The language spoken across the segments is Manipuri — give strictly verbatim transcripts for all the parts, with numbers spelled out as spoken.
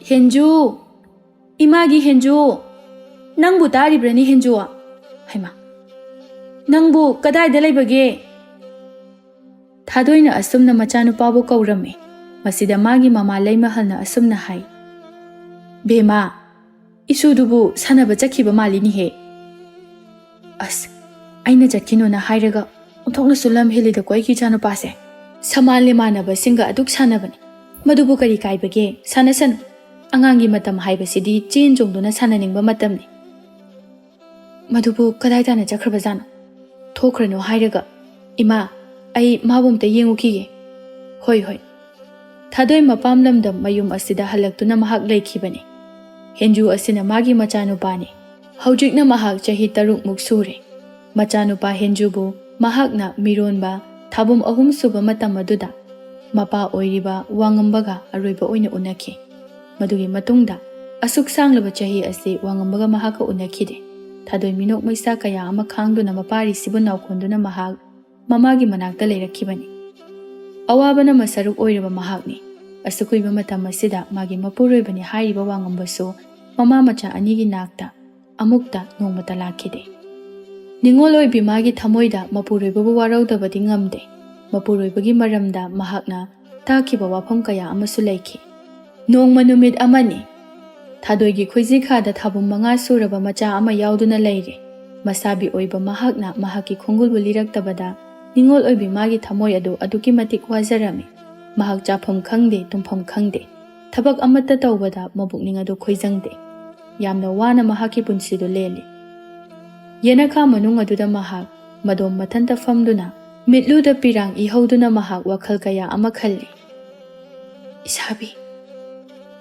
"ꯍꯦꯟꯖꯨ! ꯏꯃꯥꯒꯤ ꯍꯦꯟꯖꯨ! ꯅꯪꯕꯨ ꯇꯥꯔꯤꯕ꯭ꯔꯅꯤ, ꯍꯦꯟꯖꯨ? ꯍꯩꯃꯥ! ꯅꯪꯕꯨ ꯀꯗꯥꯏꯗ ꯂꯩꯕꯒꯦ?" ꯊꯥꯗꯣꯏꯅ ꯑꯁꯨꯝꯅ ꯃꯆꯥꯅꯨꯄꯥꯕꯨ ꯀꯧꯔꯝꯃꯤ꯫ ꯃꯁꯤꯗ ꯃꯥꯒꯤ ꯃꯃꯥ ꯂꯩꯃꯍꯜꯅ ꯑꯁꯨꯝꯅ ꯍꯥꯏ, "ꯕꯦꯝꯃ, ꯏꯁꯨꯗꯨꯕꯨ ꯁꯥꯟꯅꯕ ꯆꯠꯈꯤꯕ ꯃꯥꯜꯂꯤꯅꯤꯍꯦ꯫ ꯑꯁ, ꯑꯩꯅ ꯆꯠꯈꯤꯅꯣꯅ ꯍꯥꯏꯔꯒ ꯑꯣꯟꯊꯣꯛꯅꯁꯨ ꯂꯝ ꯍꯦꯜꯂꯤꯗꯀꯣ ꯑꯩꯒꯤ ꯏꯆꯥꯅꯨꯄꯥꯁꯦ꯫ ꯁꯃꯥꯟ ꯂꯦꯃꯥꯟꯅꯕꯁꯤꯡꯒ ꯑꯗꯨꯛ ꯁꯥꯟꯅꯕꯅꯤ꯫ ꯃꯗꯨꯕꯨ ꯀꯔꯤ ꯀꯥꯏꯕꯒꯦ? ꯁꯥꯟꯅꯁꯅꯨ꯫ ꯑꯉꯥꯡꯒꯤ ꯃꯇꯝ ꯍꯥꯏꯕꯁꯤꯗꯤ ꯆꯦꯟ ꯆꯣꯡꯗꯨꯅ ꯁꯥꯟꯅꯅꯤꯡꯕ ꯃꯇꯝꯅꯤ꯫ ꯃꯗꯨꯕꯨ ꯀꯗꯥꯏ ꯇꯥꯅ ꯆꯠꯈ꯭ꯔꯕꯖꯥꯠꯅꯣ? ꯊꯣꯛꯈ꯭ꯔꯅꯨ ꯍꯥꯏꯔꯒ꯫ ꯏꯃꯥ, ꯑꯩ ꯃꯥꯕꯨ ꯑꯝꯇ ꯌꯦꯡꯉꯨꯈꯤꯒꯦ꯫" "ꯍꯣꯏ, ꯍꯣꯏ꯫" ꯊꯥꯗꯣꯏ ꯃꯄꯥꯝ ꯂꯝꯗꯝ ꯃꯌꯨꯝ ꯑꯁꯤꯗ ꯍꯜꯂꯛꯇꯨꯅ ꯃꯍꯥꯛ ꯂꯩꯈꯤꯕꯅꯤ꯫ ꯍꯦꯟꯖꯨ ꯑꯁꯤꯅ ꯃꯥꯒꯤ ꯃꯆꯥꯅꯨꯄꯥꯅꯤ꯫ ꯍꯧꯖꯤꯛꯅ ꯃꯍꯥꯛ ꯆꯍꯤ ꯇꯔꯨꯛꯃꯨꯛ ꯁꯨꯔꯦ꯫ ꯃꯆꯥꯅꯨꯄꯥ ꯍꯦꯟꯖꯨꯕꯨ ꯃꯍꯥꯛꯅ ꯃꯤꯔꯣꯟꯕ ꯊꯥꯕꯨꯝ ꯑꯍꯨꯝ ꯁꯨꯕ ꯃꯇꯝ ꯑꯗꯨꯗ ꯃꯄꯥ ꯑꯣꯏꯔꯤꯕ ꯋꯥꯉꯝꯕꯒ ꯑꯔꯣꯏꯕ ꯑꯣꯏꯅ ꯎꯅꯈꯤ꯫ ꯃꯗꯨꯒꯤ ꯃꯇꯨꯡꯗ ꯑꯁꯨꯛ ꯁꯥꯡꯂꯕ ꯆꯍꯤ ꯑꯁꯤ ꯋꯥꯉꯝꯕꯒ ꯃꯍꯥꯛꯀ ꯎꯅꯈꯤꯗꯦ꯫ ꯊꯥꯗꯣꯏ ꯃꯤꯅꯣꯛ ꯃꯩꯁꯥ ꯀꯌꯥ ꯑꯃ ꯈꯥꯡꯗꯨꯅ ꯃꯄꯥꯔꯤꯁꯤꯕꯨ ꯅꯥꯎꯀꯣꯟꯗꯨꯅ ꯃꯍꯥꯛ ꯃꯃꯥꯒꯤ ꯃꯅꯥꯛꯇ ꯂꯩꯔꯛꯈꯤꯕꯅꯤ꯫ ꯑꯋꯥꯕꯅ ꯃꯁꯔꯨꯛ ꯑꯣꯏꯔꯕ ꯃꯍꯥꯛꯅꯤ꯫ ꯑꯁꯨꯛ ꯀꯨꯏꯕ ꯃꯇꯝ ꯑꯁꯤꯗ ꯃꯥꯒꯤ ꯃꯄꯨꯔꯣꯏꯕꯅꯤ ꯍꯥꯏꯔꯤꯕ ꯋꯥꯉꯝꯕꯁꯨ ꯃꯃꯥ ꯃꯆꯥ ꯑꯅꯤꯒꯤ ꯅꯥꯛꯇ ꯑꯃꯨꯛꯇ ꯅꯣꯡꯃꯇ ꯂꯥꯛꯈꯤꯗꯦ꯫ ꯅꯤꯡꯉꯣꯜ ꯑꯣꯏꯕꯤ ꯃꯥꯒꯤ ꯊꯃꯣꯏꯗ ꯃꯄꯨꯔꯣꯏꯕꯕꯨ ꯋꯥꯔꯧꯗꯕꯗꯤ ꯉꯝꯗꯦ꯫ ꯃꯄꯨꯔꯣꯏꯕꯒꯤ ꯃꯔꯝꯗ ꯃꯍꯥꯛꯅ ꯇꯥꯈꯤꯕ ꯋꯥꯐꯝ ꯀꯌꯥ ꯑꯃꯁꯨ ꯂꯩꯈꯤ꯫ ꯅꯣꯡꯃ ꯅꯨꯃꯤꯠ ꯑꯃꯅꯤ꯫ ꯊꯥꯗꯣꯏꯒꯤ ꯈꯣꯏꯖꯤꯈꯥꯗ ꯊꯥꯕꯨꯝ ꯃꯉꯥ ꯁꯨꯔꯕ ꯃꯆꯥ ꯑꯃ ꯌꯥꯎꯗꯨꯅ ꯂꯩꯔꯦ꯫ ꯃꯁꯥꯕꯤ ꯑꯣꯏꯕ ꯃꯍꯥꯛꯅ ꯃꯍꯥꯛꯀꯤ ꯈꯣꯡꯒꯨꯜꯕꯨ ꯂꯤꯔꯛꯇꯕꯗ ꯅꯤꯡꯉꯣꯜ ꯑꯣꯏꯕꯤ ꯃꯥꯒꯤ ꯊꯃꯣꯏ ꯑꯗꯨ ꯑꯗꯨꯛꯀꯤ ꯃꯇꯤꯛ ꯋꯥꯖꯔꯝꯃꯤ꯫ ꯃꯍꯥꯛ ꯆꯥꯐꯝ ꯈꯪꯗꯦ, ꯇꯨꯝꯐꯝ ꯈꯪꯗꯦ꯫ ꯊꯕꯛ ꯑꯃꯠꯇ ꯇꯧꯕꯗ ꯃꯕꯨꯛꯅꯤꯡ ꯑꯗꯨ ꯈꯣꯏꯖꯪꯗꯦ꯫ ꯌꯥꯝꯅ ꯋꯥꯅ ꯃꯍꯥꯛꯀꯤ ꯄꯨꯟꯁꯤꯗꯨ ꯂꯦꯜꯂꯤ꯫ ꯌꯦꯅꯈꯥ ꯃꯅꯨꯡ ꯑꯗꯨꯗ ꯃꯍꯥꯛ ꯃꯗꯣꯝ ꯃꯊꯟꯇ ꯐꯝꯗꯨꯅ ꯃꯤꯠꯂꯨꯗ ꯄꯤꯔꯥꯡ ꯏꯍꯧꯗꯨꯅ ꯃꯍꯥꯛ ꯋꯥꯈꯜ ꯀꯌꯥ ꯑꯃ ꯈꯜꯂꯤ꯫ "ꯏꯁꯥꯕꯤ,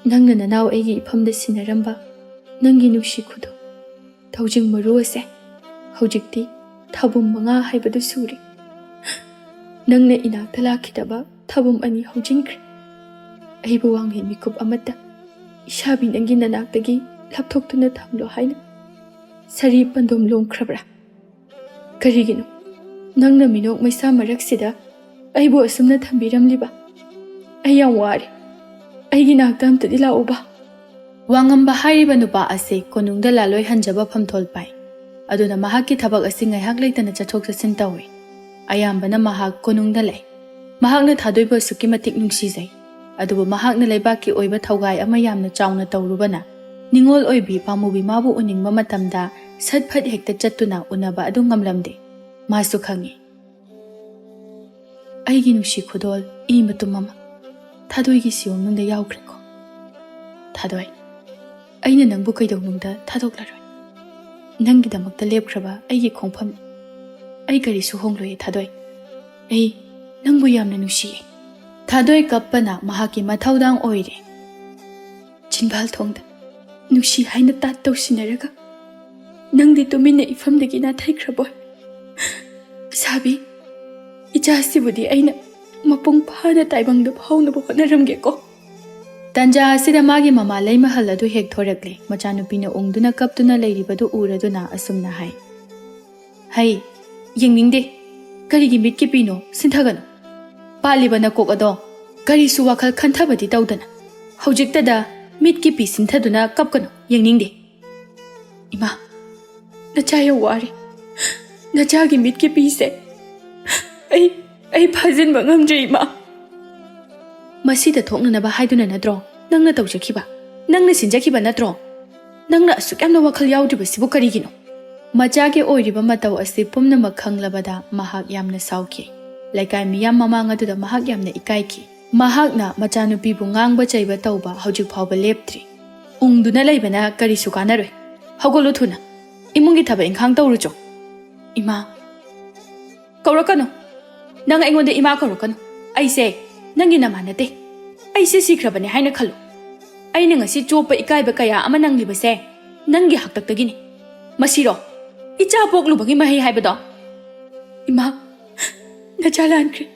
ꯅꯪꯅ ꯅꯅꯥꯎ ꯑꯩꯒꯤ ꯏꯐꯝꯗ ꯁꯤꯟꯅꯔꯝꯕ ꯅꯪꯒꯤ ꯅꯨꯡꯁꯤ ꯈꯨꯗꯣ, ꯊꯧꯖꯤꯡ ꯃꯔꯨ ꯑꯁꯦ ꯍꯧꯖꯤꯛꯇꯤ ꯊꯥꯕꯨꯝ ꯃꯉꯥ ꯍꯥꯏꯕꯗꯨ ꯁꯨꯔꯦ꯫ ꯅꯪꯅ ꯏꯅꯥꯛꯇ ꯂꯥꯛꯈꯤꯗꯕ ꯊꯥꯕꯨꯝ ꯑꯅꯤ ꯍꯧꯖꯤꯟꯈ꯭ꯔꯦ꯫ ꯑꯩꯕꯨ ꯋꯥꯡꯂꯦꯟ ꯃꯤꯀꯨꯞ ꯑꯃꯠꯇ ꯏꯁꯥꯕꯤ ꯅꯪꯒꯤ ꯅꯅꯥꯛꯇꯒꯤ ꯂꯥꯞꯊꯣꯛꯇꯨꯅ ꯊꯝꯂꯣ ꯍꯥꯏꯅ ꯁꯥꯔꯤ ꯄꯟꯗꯣꯝ ꯂꯣꯡꯈ꯭ꯔꯕ꯭ꯔꯥ? ꯀꯔꯤꯒꯤꯅꯣ ꯅꯪꯅ ꯃꯤꯅꯣꯛ ꯃꯩꯁꯥ ꯃꯔꯛꯁꯤꯗ ꯑꯩꯕꯨ ꯑꯁꯨꯝꯅ ꯊꯝꯕꯤꯔꯝꯂꯤꯕ? ꯑꯩ ꯌꯥꯝ ꯋꯥꯔꯦ꯫ ꯑꯩꯒꯤ ꯅꯥꯛꯇ ꯑꯝꯇꯗꯤ ꯂꯥꯛꯎꯕ꯫" ꯋꯥꯉꯝꯕ ꯍꯥꯏꯔꯤꯕ ꯅꯨꯄꯥ ꯑꯁꯤ ꯀꯣꯅꯨꯡꯗ ꯂꯥꯂꯣꯏ ꯍꯟꯖꯕ ꯐꯝꯊꯣꯜ ꯄꯥꯏ꯫ ꯑꯗꯨꯅ ꯃꯍꯥꯛꯀꯤ ꯊꯕꯛ ꯑꯁꯤ ꯉꯥꯏꯍꯥꯛ ꯂꯩꯇꯅ ꯆꯠꯊꯣꯛ ꯆꯠꯁꯤꯟ ꯇꯧꯏ꯫ ꯑꯌꯥꯝꯕꯅ ꯃꯍꯥꯛ ꯀꯣꯅꯨꯡꯗ ꯂꯩ꯫ ꯃꯍꯥꯛꯅ ꯊꯥꯗꯣꯏꯕꯨ ꯑꯁꯨꯛꯀꯤ ꯃꯇꯤꯛ ꯅꯨꯡꯁꯤꯖꯩ꯫ ꯑꯗꯨꯕꯨ ꯃꯍꯥꯛꯅ ꯂꯩꯕꯥꯛꯀꯤ ꯑꯣꯏꯕ ꯊꯧꯒꯥꯏ ꯑꯃ ꯌꯥꯝꯅ ꯆꯥꯎꯅ ꯇꯧꯔꯨꯕꯅ ꯅꯤꯉꯣꯜ ꯑꯣꯏꯕꯤ ꯄꯥꯃꯨꯕꯤ ꯃꯥꯕꯨ ꯎꯅꯤꯡꯕ ꯃꯇꯝꯗ ꯁꯠ ꯐꯠ ꯍꯦꯛꯇ ꯆꯠꯇꯨꯅ ꯎꯅꯕ ꯑꯗꯨ ꯉꯝꯂꯝꯗꯦ꯫ ꯃꯥꯁꯨ ꯈꯪꯏ꯫ ꯑꯩꯒꯤ ꯅꯨꯡꯁꯤ ꯈꯨꯗꯣꯜ ꯏ ꯃꯇꯨꯝ ꯑꯃ ꯊꯥꯗꯣꯏꯒꯤ ꯁꯤꯌꯣꯝꯅꯨꯡꯗ ꯌꯥꯎꯈ꯭ꯔꯦꯀꯣ꯫ ꯊꯥꯗꯣꯏ, ꯑꯩꯅ ꯅꯪꯕꯨ ꯀꯩꯗꯧꯅꯨꯡꯗ ꯊꯥꯗꯣꯛꯂꯔꯣꯏ꯫ ꯅꯪꯒꯤꯗꯃꯛꯇ ꯂꯦꯞꯈ꯭ꯔꯕ ꯑꯩꯒꯤ ꯈꯣꯡꯐꯝ꯫ ꯑꯩ ꯀꯔꯤꯁꯨ ꯍꯣꯡꯂꯣꯏꯌꯦ ꯊꯥꯗꯣꯏ꯫ ꯑꯩ ꯅꯪꯕꯨ ꯌꯥꯝꯅ ꯅꯨꯡꯁꯤꯌꯦ꯫ ꯊꯥꯗꯣꯏ ꯀꯞꯄꯅ ꯃꯍꯥꯛꯀꯤ ꯃꯊꯧꯗꯥꯡ ꯑꯣꯏꯔꯦ꯫ ꯆꯤꯟꯕꯥꯜ ꯊꯣꯡꯗ ꯅꯨꯡꯁꯤ ꯍꯥꯏꯅ ꯇꯥꯠ ꯇꯧꯁꯤꯟꯅꯔꯒ ꯅꯪꯗꯤ ꯇꯨꯃꯤꯟꯅ ꯏꯐꯝꯗꯒꯤ ꯅꯥꯊꯩꯈ꯭ꯔꯕꯣꯏ꯫ ꯁꯥꯕꯤ, ꯏꯆꯥꯁꯤꯕꯨꯗꯤ ꯑꯩꯅ ꯃꯄꯨꯡ ꯐꯥꯅ ꯇꯥꯏꯕꯪꯗ ꯐꯥꯎꯅꯕ ꯍꯣꯠꯅꯔꯝꯒꯦꯀꯣ꯫ ꯇꯟꯖꯥ ꯑꯁꯤꯗ ꯃꯥꯒꯤ ꯃꯃꯥ ꯂꯩꯃꯍꯜ ꯑꯗꯨ ꯍꯦꯛ ꯊꯣꯔꯛꯂꯦ꯫ ꯃꯆꯥꯅꯨꯄꯤꯅ ꯎꯪꯗꯨꯅ ꯀꯞꯇꯨꯅ ꯂꯩꯔꯤꯕꯗꯨ ꯎꯔꯗꯨꯅ ꯑꯁꯨꯝꯅ ꯍꯥꯏ, ꯍꯩ, ꯌꯦꯡꯅꯤꯡꯗꯦ꯫ ꯀꯔꯤꯒꯤ ꯃꯤꯠꯀꯤ ꯄꯤꯅꯣ? ꯁꯤꯟꯊꯒꯅꯨ꯫ ꯄꯥꯜꯂꯤꯕ ꯅꯀꯣꯛ ꯑꯗꯣ ꯀꯔꯤꯁꯨ ꯋꯥꯈꯜ ꯈꯟꯊꯕꯗꯤ ꯇꯧꯗꯅ ꯍꯧꯖꯤꯛꯇꯗ ꯃꯤꯠꯀꯤ ꯄꯤ ꯁꯤꯟꯊꯗꯨꯅ ꯀꯞꯀꯅꯨ, ꯌꯦꯡꯅꯤꯡꯗꯦ꯫ ꯏꯃꯥ, ꯅꯆꯥ ꯌꯥꯝ ꯋꯥꯔꯦ꯫ ꯅꯆꯥꯒꯤ ꯃꯤꯠꯀꯤ ꯄꯤꯁꯦ ꯑꯩ, ꯑꯩ ꯐꯥꯖꯤꯟꯕ ꯉꯝꯗ꯭ꯔꯦ, ꯏꯃꯥ꯫ ꯃꯁꯤꯗ ꯊꯣꯛꯅꯅꯕ ꯍꯥꯏꯗꯨꯅ ꯅꯠꯇ꯭ꯔꯣ ꯅꯪꯅ ꯇꯧꯖꯈꯤꯕ, ꯅꯪꯅ ꯁꯤꯟꯖꯈꯤꯕ ꯅꯠꯇ꯭ꯔꯣ? ꯅꯪꯅ ꯑꯁꯨꯛ ꯌꯥꯝꯅ ꯋꯥꯈꯜ ꯌꯥꯎꯗ꯭ꯔꯤꯕꯁꯤꯕꯨ ꯀꯔꯤꯒꯤꯅꯣ? ꯃꯆꯥꯒꯤ ꯑꯣꯏꯔꯤꯕ ꯃꯇꯧ ꯑꯁꯤ ꯄꯨꯝꯅꯃꯛ ꯈꯪꯂꯕꯗ ꯃꯍꯥꯛ ꯌꯥꯝꯅ ꯁꯥꯎꯈꯤ꯫ ꯂꯩꯀꯥꯏ ꯃꯤꯌꯥꯝ ꯃꯃꯥꯡ ꯑꯗꯨꯗ ꯃꯍꯥꯛ ꯌꯥꯝꯅ ꯏꯀꯥꯏꯈꯤ꯫ ꯃꯍꯥꯛꯅ ꯃꯆꯥꯅꯨꯄꯤꯕꯨ ꯉꯥꯡꯕ ꯆꯩꯕ ꯇꯧꯕ ꯍꯧꯖꯤꯛ ꯐꯥꯎꯕ ꯂꯦꯞꯇ꯭ꯔꯤ꯫ ꯎꯪꯗꯨꯅ ꯂꯩꯕꯅ ꯀꯔꯤꯁꯨ ꯀꯥꯟꯅꯔꯣꯏ꯫ ꯍꯧꯒꯠꯂꯨ ꯊꯨꯅ꯫ ꯏꯃꯨꯡꯒꯤ ꯊꯕꯛ ꯏꯪꯈꯥꯡ ꯇꯧꯔꯨꯆꯣ꯫ ꯏꯃꯥ꯫ ꯀꯧꯔꯛꯀꯅꯨ꯫ ꯅꯪ ꯑꯩꯉꯣꯟꯗ ꯏꯃꯥ ꯀꯧꯔꯛꯀꯅꯨ꯫ ꯑꯩꯁꯦ ꯅꯪꯒꯤ ꯅꯃꯥ ꯅꯠꯇꯦ꯫ ꯑꯩꯁꯦ ꯁꯤꯈ꯭ꯔꯕꯅꯦ ꯍꯥꯏꯅ ꯈꯜꯂꯨ꯫ ꯑꯩꯅ ꯉꯁꯤ ꯆꯣꯞꯄ ꯏꯀꯥꯏꯕ ꯀꯌꯥ ꯑꯃ ꯅꯪꯂꯤꯕꯁꯦ ꯅꯪꯒꯤ ꯍꯥꯛꯇꯛꯇꯒꯤꯅꯤ꯫ ꯃꯁꯤꯔꯣ ꯏꯆꯥ ꯄꯣꯛꯂꯨꯕꯒꯤ ꯃꯍꯩ ꯍꯥꯏꯕꯗꯣ? ꯏꯃꯥ, ꯅꯆꯥ ꯂꯥꯟꯈ꯭ꯔꯦ꯫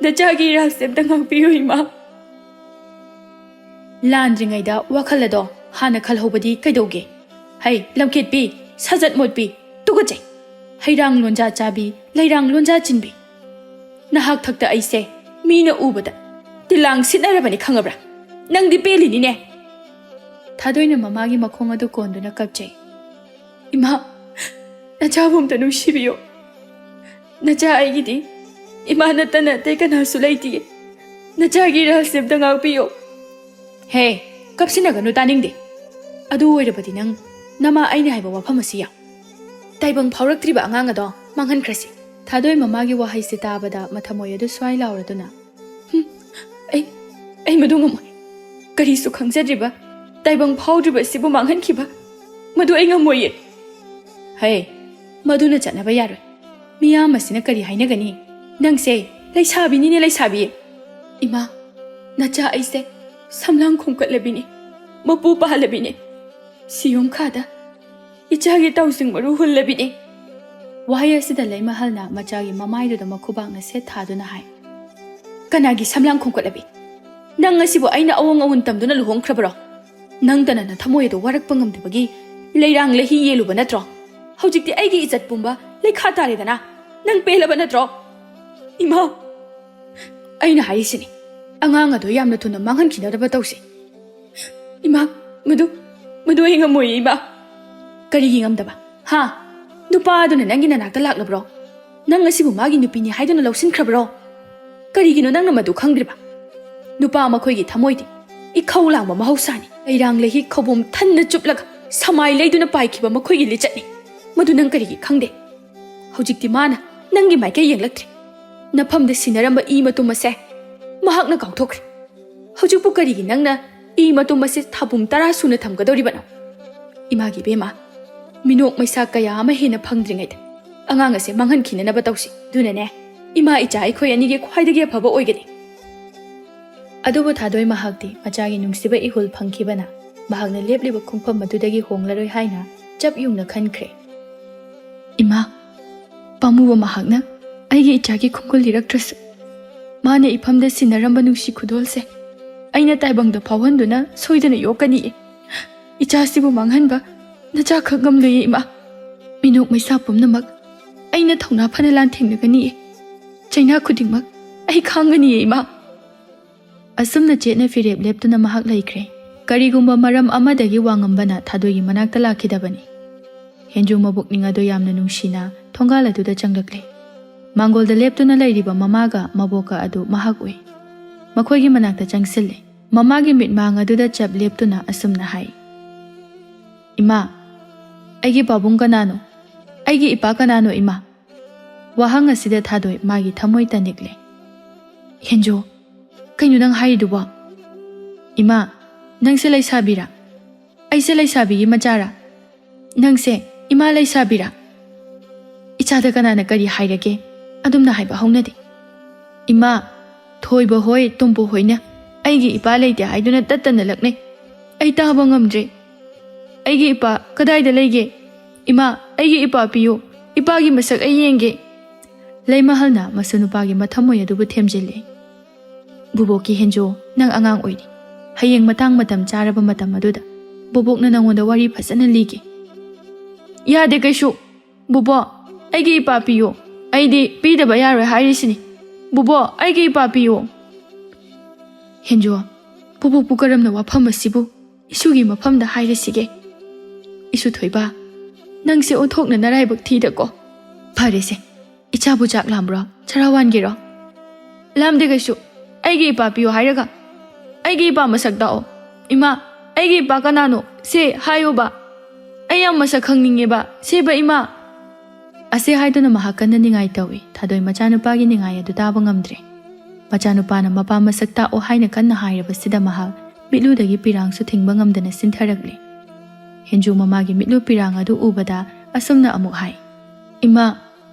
ꯅꯆꯥꯒꯤ ꯏꯔꯥꯜꯁꯦ ꯑꯝꯇ ꯉꯥꯛꯄꯤꯌꯨ, ꯏꯃꯥ꯫ ꯂꯥꯟꯗ꯭ꯔꯤꯉꯩꯗ ꯋꯥꯈꯜ ꯑꯗꯣ ꯍꯥꯟꯅ ꯈꯜꯍꯧꯕꯗꯤ ꯀꯩꯗꯧꯒꯦ? ꯍꯩ, ꯂꯝꯀꯦꯠꯄꯤ, ꯁꯥꯖꯠ ꯃꯣꯠꯄꯤ, ꯇꯨꯀꯠꯆꯩ꯫ ꯍꯩꯔꯥꯡ ꯂꯣꯟꯖꯥ ꯆꯥꯕꯤ, ꯂꯩꯔꯥꯡ ꯂꯣꯟꯖꯥ ꯆꯤꯟꯕꯤ꯫ ꯅꯍꯥꯛ ꯊꯛꯇ ꯑꯩꯁꯦ ꯃꯤꯅ ꯎꯕꯗ ꯇꯤꯜꯂꯥꯡ ꯁꯤꯠꯅꯔꯕꯅꯤ ꯈꯪꯉꯕ꯭ꯔꯥ? ꯅꯪꯗꯤ ꯄꯦꯜꯂꯤꯅꯤꯅꯦ꯫ ꯊꯥꯗꯣꯏꯅ ꯃꯃꯥꯒꯤ ꯃꯈꯣꯡ ꯑꯗꯨ ꯀꯣꯟꯗꯨꯅ ꯀꯞꯆꯩ꯫ "ꯏꯃꯥ, ꯅꯆꯥꯕꯨ ꯑꯝꯇ ꯅꯨꯡꯁꯤꯕꯤꯌꯨ꯫ ꯅꯆꯥ ꯑꯩꯒꯤꯗꯤ ꯏꯃꯥ ꯅꯠꯇꯅ ꯑꯇꯩ ꯀꯅꯥꯁꯨ ꯂꯩꯇꯤꯌꯦ꯫ ꯅꯆꯥꯒꯤ ꯏꯔꯥꯜꯁꯦ ꯑꯝꯇ ꯉꯥꯛꯄꯤꯌꯨ꯫" "ꯍꯦ, ꯀꯞꯁꯤꯟꯅꯒꯅꯨ, ꯇꯥꯅꯤꯡꯗꯦ꯫ ꯑꯗꯨ ꯑꯣꯏꯔꯕꯗꯤ ꯅꯪ ꯅꯃꯥ ꯑꯩꯅ ꯍꯥꯏꯕ ꯋꯥꯐꯝ ꯑꯁꯤ ꯌꯥꯎ꯫ ꯇꯥꯏꯕꯪ ꯐꯥꯎꯔꯛꯇ꯭ꯔꯤꯕ ꯑꯉꯥꯡ ꯑꯗꯣ ꯃꯥꯡꯍꯟꯈ꯭ꯔꯁꯤ꯫" ꯊꯥꯗꯣꯏ ꯃꯃꯥꯒꯤ ꯋꯥꯍꯩꯁꯦ ꯇꯥꯕꯗ ꯃꯊꯃꯣꯏ ꯑꯗꯨ ꯁ꯭ꯋꯥꯏ ꯂꯥꯎꯔꯗꯨꯅ, "ꯍꯨꯝ, ꯑꯩ, ꯑꯩ ꯃꯗꯨ ꯉꯝꯃꯣꯏ꯫ ꯀꯔꯤꯁꯨ ꯈꯪꯖꯗ꯭ꯔꯤꯕ, ꯇꯥꯏꯕꯪ ꯐꯥꯎꯗ꯭ꯔꯤꯕ ꯑꯁꯤꯕꯨ ꯃꯥꯡꯍꯟꯈꯤꯕ, ꯃꯗꯨ ꯑꯩ ꯉꯝꯃꯣꯏꯌꯦ꯫" "ꯍꯦ, ꯃꯗꯨꯅ ꯆꯠꯅꯕ ꯌꯥꯔꯣꯏ꯫ ꯃꯤꯌꯥꯝ ꯑꯁꯤꯅ ꯀꯔꯤ ꯍꯥꯏꯅꯒꯅꯤ? ꯅꯪꯁꯦ ꯂꯩꯁꯥꯕꯤꯅꯤꯅꯦ, ꯂꯩꯁꯥꯕꯤ꯫ ꯏꯃꯥ, ꯅꯆꯥ ꯑꯩꯁꯦ ꯁꯝꯂꯥꯡ ꯈꯣꯝꯀꯠꯂꯕꯤꯅꯦ, ꯃꯄꯨ ꯄꯥꯜꯂꯕꯤꯅꯦ꯫ ꯁꯤꯌꯣꯝ ꯈꯥꯗ ꯏꯆꯥꯒꯤ ꯇꯥꯎꯁꯤꯡ ꯃꯔꯨ ꯍꯨꯜꯂꯕꯤꯅꯦ꯫" ꯋꯥꯍꯩ ꯑꯁꯤꯗ ꯂꯩꯃꯍꯜꯅ ꯃꯆꯥꯒꯤ ꯃꯃꯥꯏꯗꯨꯗ ꯃꯈꯨꯕꯥꯛꯅ ꯁꯦꯠ ꯊꯥꯗꯨꯅ ꯍꯥꯏ, "ꯀꯅꯥꯒꯤ ꯁꯝꯂꯥꯡ ꯈꯣꯝꯀꯠꯂꯕꯤ? ꯅꯪ ꯑꯁꯤꯕꯨ ꯑꯩꯅ ꯑꯑꯣꯟ ꯑꯑꯣꯟ ꯇꯝꯗꯨꯅ ꯂꯨꯍꯣꯡꯈ꯭ꯔꯕꯔꯣ? ꯅꯪꯇꯅ ꯅꯊꯃꯣꯏ ꯑꯗꯨ ꯋꯥꯔꯛꯄ ꯉꯝꯗꯕꯒꯤ ꯂꯩꯔꯥꯡ ꯂꯩꯍꯤ ꯌꯦꯜꯂꯨꯕ ꯅꯠꯇ꯭ꯔꯣ? ꯍꯧꯖꯤꯛꯇꯤ ꯑꯩꯒꯤ ꯏꯖꯠ ꯄꯨꯝꯕ ꯂꯩꯈꯥ ꯇꯥꯔꯦꯗꯅ꯫ ꯅꯪ ꯄꯦꯜꯂꯕ ꯅꯠꯇ꯭ꯔꯣ?" "ꯏꯃꯥ, ꯑꯩꯅ ꯍꯥꯏꯔꯤꯁꯤꯅꯤ, ꯑꯉꯥꯡ ꯑꯗꯣ ꯌꯥꯝꯅ ꯊꯨꯅ ꯃꯥꯡꯍꯟꯈꯤꯅꯅꯕ ꯇꯧꯁꯤ꯫" "ꯏꯃꯥ, ꯃꯗꯨ, ꯃꯗꯨ ꯑꯩ ꯉꯝꯃꯣꯏꯌꯦ, ꯏꯃꯥ꯫" "ꯀꯔꯤꯒꯤ ꯉꯝꯗꯕ? ꯍꯥ? ꯅꯨꯄꯥ ꯑꯗꯨꯅ ꯅꯪꯒꯤ ꯅꯅꯥꯛꯇ ꯂꯥꯛꯂꯕ꯭ꯔꯣ? ꯅꯪ ꯑꯁꯤꯕꯨ ꯃꯥꯒꯤ ꯅꯨꯄꯤꯅꯤ ꯍꯥꯏꯗꯨꯅ ꯂꯧꯁꯤꯟꯈ꯭ꯔꯕ꯭ꯔꯣ? ꯀꯔꯤꯒꯤꯅꯣ ꯅꯪꯅ ꯃꯗꯨ ꯈꯪꯗ꯭ꯔꯤꯕ? ꯅꯨꯄꯥ ꯃꯈꯣꯏꯒꯤ ꯊꯃꯣꯏꯗꯤ ꯏꯈꯧ ꯂꯥꯡꯕ ꯃꯍꯧꯁꯥꯅꯤ꯫ ꯂꯩꯔꯥꯡ ꯂꯩꯍꯤ ꯈꯧꯕꯨꯝ ꯊꯟꯅ ꯆꯨꯞꯂꯒ ꯁꯃꯥꯏ ꯂꯩꯗꯨꯅ ꯄꯥꯏꯈꯤꯕ ꯃꯈꯣꯏꯒꯤ ꯂꯤꯆꯠꯅꯤ꯫ ꯃꯗꯨ ꯅꯪ ꯀꯔꯤꯒꯤ ꯈꯪꯗꯦ? ꯍꯧꯖꯤꯛꯇꯤ ꯃꯥꯅ ꯅꯪꯒꯤ ꯃꯥꯏꯀꯩ ꯌꯦꯡꯂꯛꯇ꯭ꯔꯦ꯫ ꯅꯐꯝꯗ ꯁꯤꯟꯅꯔꯝꯕ ꯏ ꯃꯇꯨꯝ ꯑꯁꯦ ꯃꯍꯥꯛꯅ ꯀꯥꯎꯊꯣꯛꯈ꯭ꯔꯦ꯫ ꯍꯧꯖꯤꯛꯄꯨ ꯀꯔꯤꯒꯤ ꯅꯪꯅ ꯏ ꯃꯇꯨꯝ ꯑꯁꯤ ꯊꯥꯕꯨꯝ ꯇꯔꯥ ꯁꯨꯅ ꯊꯝꯒꯗꯧꯔꯤꯕꯅꯣ? ꯏꯃꯥꯒꯤ ꯏꯕꯦꯝꯃ, ꯃꯤꯅꯣꯛ ꯃꯩꯁꯥ ꯀꯌꯥ ꯑꯃ ꯍꯦꯟꯅ ꯐꯪꯗ꯭ꯔꯤꯉꯩꯗ ꯑꯉꯥꯡ ꯑꯁꯦ ꯃꯥꯡꯍꯟꯈꯤꯅꯅꯕ ꯇꯧꯁꯤ꯫ ꯑꯗꯨꯅꯅꯦ, ꯏꯃꯥ ꯏꯆꯥ ꯑꯩꯈꯣꯏ ꯑꯅꯤꯒꯤ ꯈ꯭ꯋꯥꯏꯗꯒꯤ ꯑꯐꯕ ꯑꯣꯏꯒꯅꯤ꯫" ꯑꯗꯨꯕꯨ ꯊꯥꯗꯣꯏ ꯃꯍꯥꯛꯇꯤ ꯃꯆꯥꯒꯤ ꯅꯨꯡꯁꯤꯕ ꯏꯍꯨꯜ ꯐꯪꯈꯤꯕꯅ ꯃꯍꯥꯛꯅ ꯂꯦꯞꯂꯤꯕ ꯈꯣꯡꯐꯝ ꯑꯗꯨꯗꯒꯤ ꯍꯣꯡꯂꯔꯣꯏ ꯍꯥꯏꯅ ꯆꯞ ꯌꯨꯡꯅ ꯈꯟꯈ꯭ꯔꯦ꯫ "ꯏꯃꯥ, ꯄꯥꯝꯃꯨꯕ ꯃꯍꯥꯛꯅ ꯑꯩꯒꯤ ꯏꯆꯥꯒꯤ ꯈꯣꯡꯒꯨꯜ ꯂꯤꯔꯛꯇ꯭ꯔꯁꯨ, ꯃꯥꯅ ꯏꯐꯝꯗ ꯁꯤꯟꯅꯔꯝꯕ ꯅꯨꯡꯁꯤ ꯈꯨꯗꯣꯜꯁꯦ ꯑꯩꯅ ꯇꯥꯏꯕꯪꯗ ꯐꯥꯎꯍꯟꯗꯨꯅ ꯁꯣꯏꯗꯅ ꯌꯣꯛꯀꯅꯤꯌꯦ꯫ ꯏꯆꯥꯁꯤꯕꯨ ꯃꯥꯡꯍꯟꯕ ꯅꯆꯥꯈꯛ ꯉꯝꯂꯣꯏꯌꯦ, ꯏꯃꯥ꯫ ꯃꯤꯅꯣꯛ ꯃꯩꯁꯥ ꯄꯨꯝꯅꯃꯛ ꯑꯩꯅ ꯊꯧꯅꯥ ꯐꯅ ꯂꯥꯟꯊꯦꯡꯅꯒꯅꯤꯌꯦ꯫ ꯆꯩꯅꯥ ꯈꯨꯗꯤꯡꯃꯛ ꯑꯩ ꯈꯥꯡꯒꯅꯤꯌꯦ, ꯏꯃꯥ꯫" ꯑꯁꯨꯝꯅ ꯆꯦꯠꯅ ꯐꯤꯔꯦꯞ ꯂꯦꯞꯇꯨꯅ ꯃꯍꯥꯛ ꯂꯩꯈ꯭ꯔꯦ꯫ ꯀꯔꯤꯒꯨꯝꯕ ꯃꯔꯝ ꯑꯃꯗꯒꯤ ꯋꯥꯉꯝꯕꯅ ꯊꯥꯗꯣꯏꯒꯤ ꯃꯅꯥꯛꯇ ꯂꯥꯛꯈꯤꯗꯕꯅꯤ꯫ ꯍꯦꯟꯖꯨ ꯃꯕꯨꯛꯅꯤꯡ ꯑꯗꯨ ꯌꯥꯝꯅ ꯅꯨꯡꯁꯤꯅ ꯊꯣꯡꯒꯥꯜ ꯑꯗꯨꯗ ꯆꯪꯂꯛꯂꯦ꯫ ꯃꯥꯡꯒꯣꯜꯗ ꯂꯦꯞꯇꯨꯅ ꯂꯩꯔꯤꯕ ꯃꯃꯥꯒ ꯃꯕꯣꯛꯀ ꯑꯗꯨ ꯃꯍꯥꯛ ꯎꯏ꯫ ꯃꯈꯣꯏꯒꯤ ꯃꯅꯥꯛꯇ ꯆꯪꯁꯤꯜꯂꯦ꯫ ꯃꯃꯥꯒꯤ ꯃꯤꯠꯃꯥꯡ ꯑꯗꯨꯗ ꯆꯞ ꯂꯦꯞꯇꯨꯅ ꯑꯁꯨꯝꯅ ꯍꯥꯏ, "ꯏꯃꯥ, ꯑꯩꯒꯤ ꯄꯥꯕꯨꯡ ꯀꯅꯥꯅꯣ? ꯑꯩꯒꯤ ꯏꯄꯥ ꯀꯅꯥꯅꯣ, ꯏꯃꯥ?" ꯋꯥꯍꯪ ꯑꯁꯤꯗ ꯊꯥꯗꯣꯏ ꯃꯥꯒꯤ ꯊꯃꯣꯏ ꯇꯅꯤꯛꯂꯦ꯫ "ꯍꯦꯟꯖꯨ, ꯀꯩꯅꯣ ꯅꯪ ꯍꯥꯏꯔꯤꯗꯨꯕꯣ? ꯏꯃꯥ, ꯅꯪꯁꯦ ꯂꯩꯁꯥꯕꯤꯔꯥ? ꯑꯩꯁꯦ ꯂꯩꯁꯥꯕꯤꯒꯤ ꯃꯆꯥꯔꯥ? ꯅꯪꯁꯦ ꯏꯃꯥ ꯂꯩꯁꯥꯕꯤꯔꯥ? ꯏꯆꯥꯗ ꯀꯅꯥꯅ ꯀꯔꯤ ꯍꯥꯏꯔꯒꯦ? ꯑꯗꯨꯝꯅ ꯍꯥꯏꯕ ꯍꯧꯅꯗꯦ꯫ ꯏꯃꯥ, ꯊꯣꯏꯕ ꯍꯣꯏ, ꯇꯣꯝꯄꯣ ꯍꯣꯏꯅ ꯑꯩꯒꯤ ꯏꯄꯥ ꯂꯩꯇꯦ ꯍꯥꯏꯗꯨꯅ ꯇꯠꯇꯅ ꯂꯛꯅꯩ꯫ ꯑꯩ ꯇꯥꯕ ꯉꯝꯗ꯭ꯔꯦ꯫ ꯑꯩꯒꯤ ꯏꯄꯥ ꯀꯗꯥꯏꯗ ꯂꯩꯒꯦ? ꯏꯃꯥ, ꯑꯩꯒꯤ ꯏꯄꯥ ꯄꯤꯌꯨ꯫ ꯏꯄꯥꯒꯤ ꯃꯁꯛ ꯑꯩ ꯌꯦꯡꯒꯦ꯫" ꯂꯩꯃꯍꯜꯅ ꯃꯁꯨ ꯅꯨꯄꯥꯒꯤ ꯃꯊꯃꯣꯏ ꯑꯗꯨꯕꯨ ꯊꯦꯝꯖꯤꯜꯂꯤ꯫ "ꯕꯨꯕꯣꯛꯀꯤ ꯍꯦꯟꯖꯨ, ꯅꯪ ꯑꯉꯥꯡ ꯑꯣꯏꯔꯤ꯫ ꯍꯌꯦꯡ ꯃꯇꯥꯡ ꯃꯇꯝ ꯆꯥꯔꯕ ꯃꯇꯝ ꯑꯗꯨꯗ ꯕꯨꯕꯣꯛꯅ ꯅꯪꯉꯣꯟꯗ ꯋꯥꯔꯤ ꯐꯖꯅ ꯂꯤꯒꯦ꯫" "ꯌꯥꯗꯦ ꯀꯩꯁꯨ꯫ ꯕꯨꯕꯣꯛ, ꯑꯩꯒꯤ ꯏꯄꯥ ꯄꯤꯌꯨ꯫ ꯑꯩꯗꯤ ꯄꯤꯗꯕ ꯌꯥꯔꯣꯏ ꯍꯥꯏꯔꯤꯁꯤꯅꯤ꯫ ꯕꯨꯕꯣꯛ, ꯑꯩꯒꯤ ꯏꯄꯥ ꯄꯤꯌꯨ꯫" "ꯍꯦꯟꯖꯨ, ꯕꯨꯕꯣꯛꯄꯨ ꯀꯔꯝꯅ ꯋꯥꯐꯝ ꯑꯁꯤꯕꯨ ꯏꯁꯨꯒꯤ ꯃꯐꯝꯗ ꯍꯥꯏꯔꯁꯤꯒꯦ? ꯏꯁꯨ ꯊꯣꯏꯕ, ꯅꯪꯁꯦ ꯑꯣꯟꯊꯣꯛꯅ ꯅꯔꯥꯏꯕꯛ ꯊꯤꯗꯀꯣ꯫ ꯐꯔꯦꯁꯦ, ꯏꯆꯥꯕꯨ ꯆꯥꯛ ꯂꯥꯝꯕ꯭ꯔꯣ? ꯆꯔꯥ ꯋꯥꯟꯒꯦꯔꯣ?" "ꯂꯥꯝꯗꯦ ꯀꯩꯁꯨ꯫ ꯑꯩꯒꯤ ꯏꯄꯥ ꯄꯤꯌꯣ ꯍꯥꯏꯔꯒ ꯑꯩꯒꯤ ꯏꯄꯥ ꯃꯁꯛ ꯇꯥꯛꯑꯣ꯫ ꯏꯃꯥ, ꯑꯩꯒꯤ ꯏꯄꯥ ꯀꯅꯥꯅꯣ? ꯁꯦ ꯍꯥꯏꯌꯣꯕ꯫ ꯑꯩ ꯌꯥꯝ ꯃꯁꯛ ꯈꯪꯅꯤꯡꯉꯦꯕ꯫ ꯁꯦꯕ ꯏꯃꯥ꯫" ꯑꯁꯤ ꯍꯥꯏꯗꯨꯅ ꯃꯍꯥꯛ ꯀꯟꯅ ꯅꯤꯡꯉꯥꯏ ꯇꯧꯏ꯫ ꯊꯥꯗꯣꯏ ꯃꯆꯥꯅꯨꯄꯥꯒꯤ ꯅꯤꯡꯉꯥꯏ ꯑꯗꯨ ꯇꯥꯕ ꯉꯝꯗ꯭ꯔꯦ꯫ ꯃꯆꯥꯅꯨꯄꯥꯅ ꯃꯄꯥ ꯃꯁꯛ ꯇꯥꯛꯑꯣ ꯍꯥꯏꯅ ꯀꯟꯅ ꯍꯥꯏꯔꯕꯁꯤꯗ ꯃꯍꯥꯛ ꯃꯤꯠꯂꯨꯗꯒꯤ ꯄꯤꯔꯥꯡꯁꯨ ꯊꯤꯡꯕ ꯉꯝꯗꯅ ꯆꯤꯟꯊꯔꯛꯂꯦ꯫ ꯍꯦꯟꯖꯨ ꯃꯃꯥꯒꯤ ꯃꯤꯠꯂꯨ ꯄꯤꯔꯥꯡ ꯑꯗꯨ ꯎꯕꯗ ꯑꯁꯨꯝꯅ ꯑꯃꯨꯛ ꯍꯥꯏ, "ꯏꯃꯥ,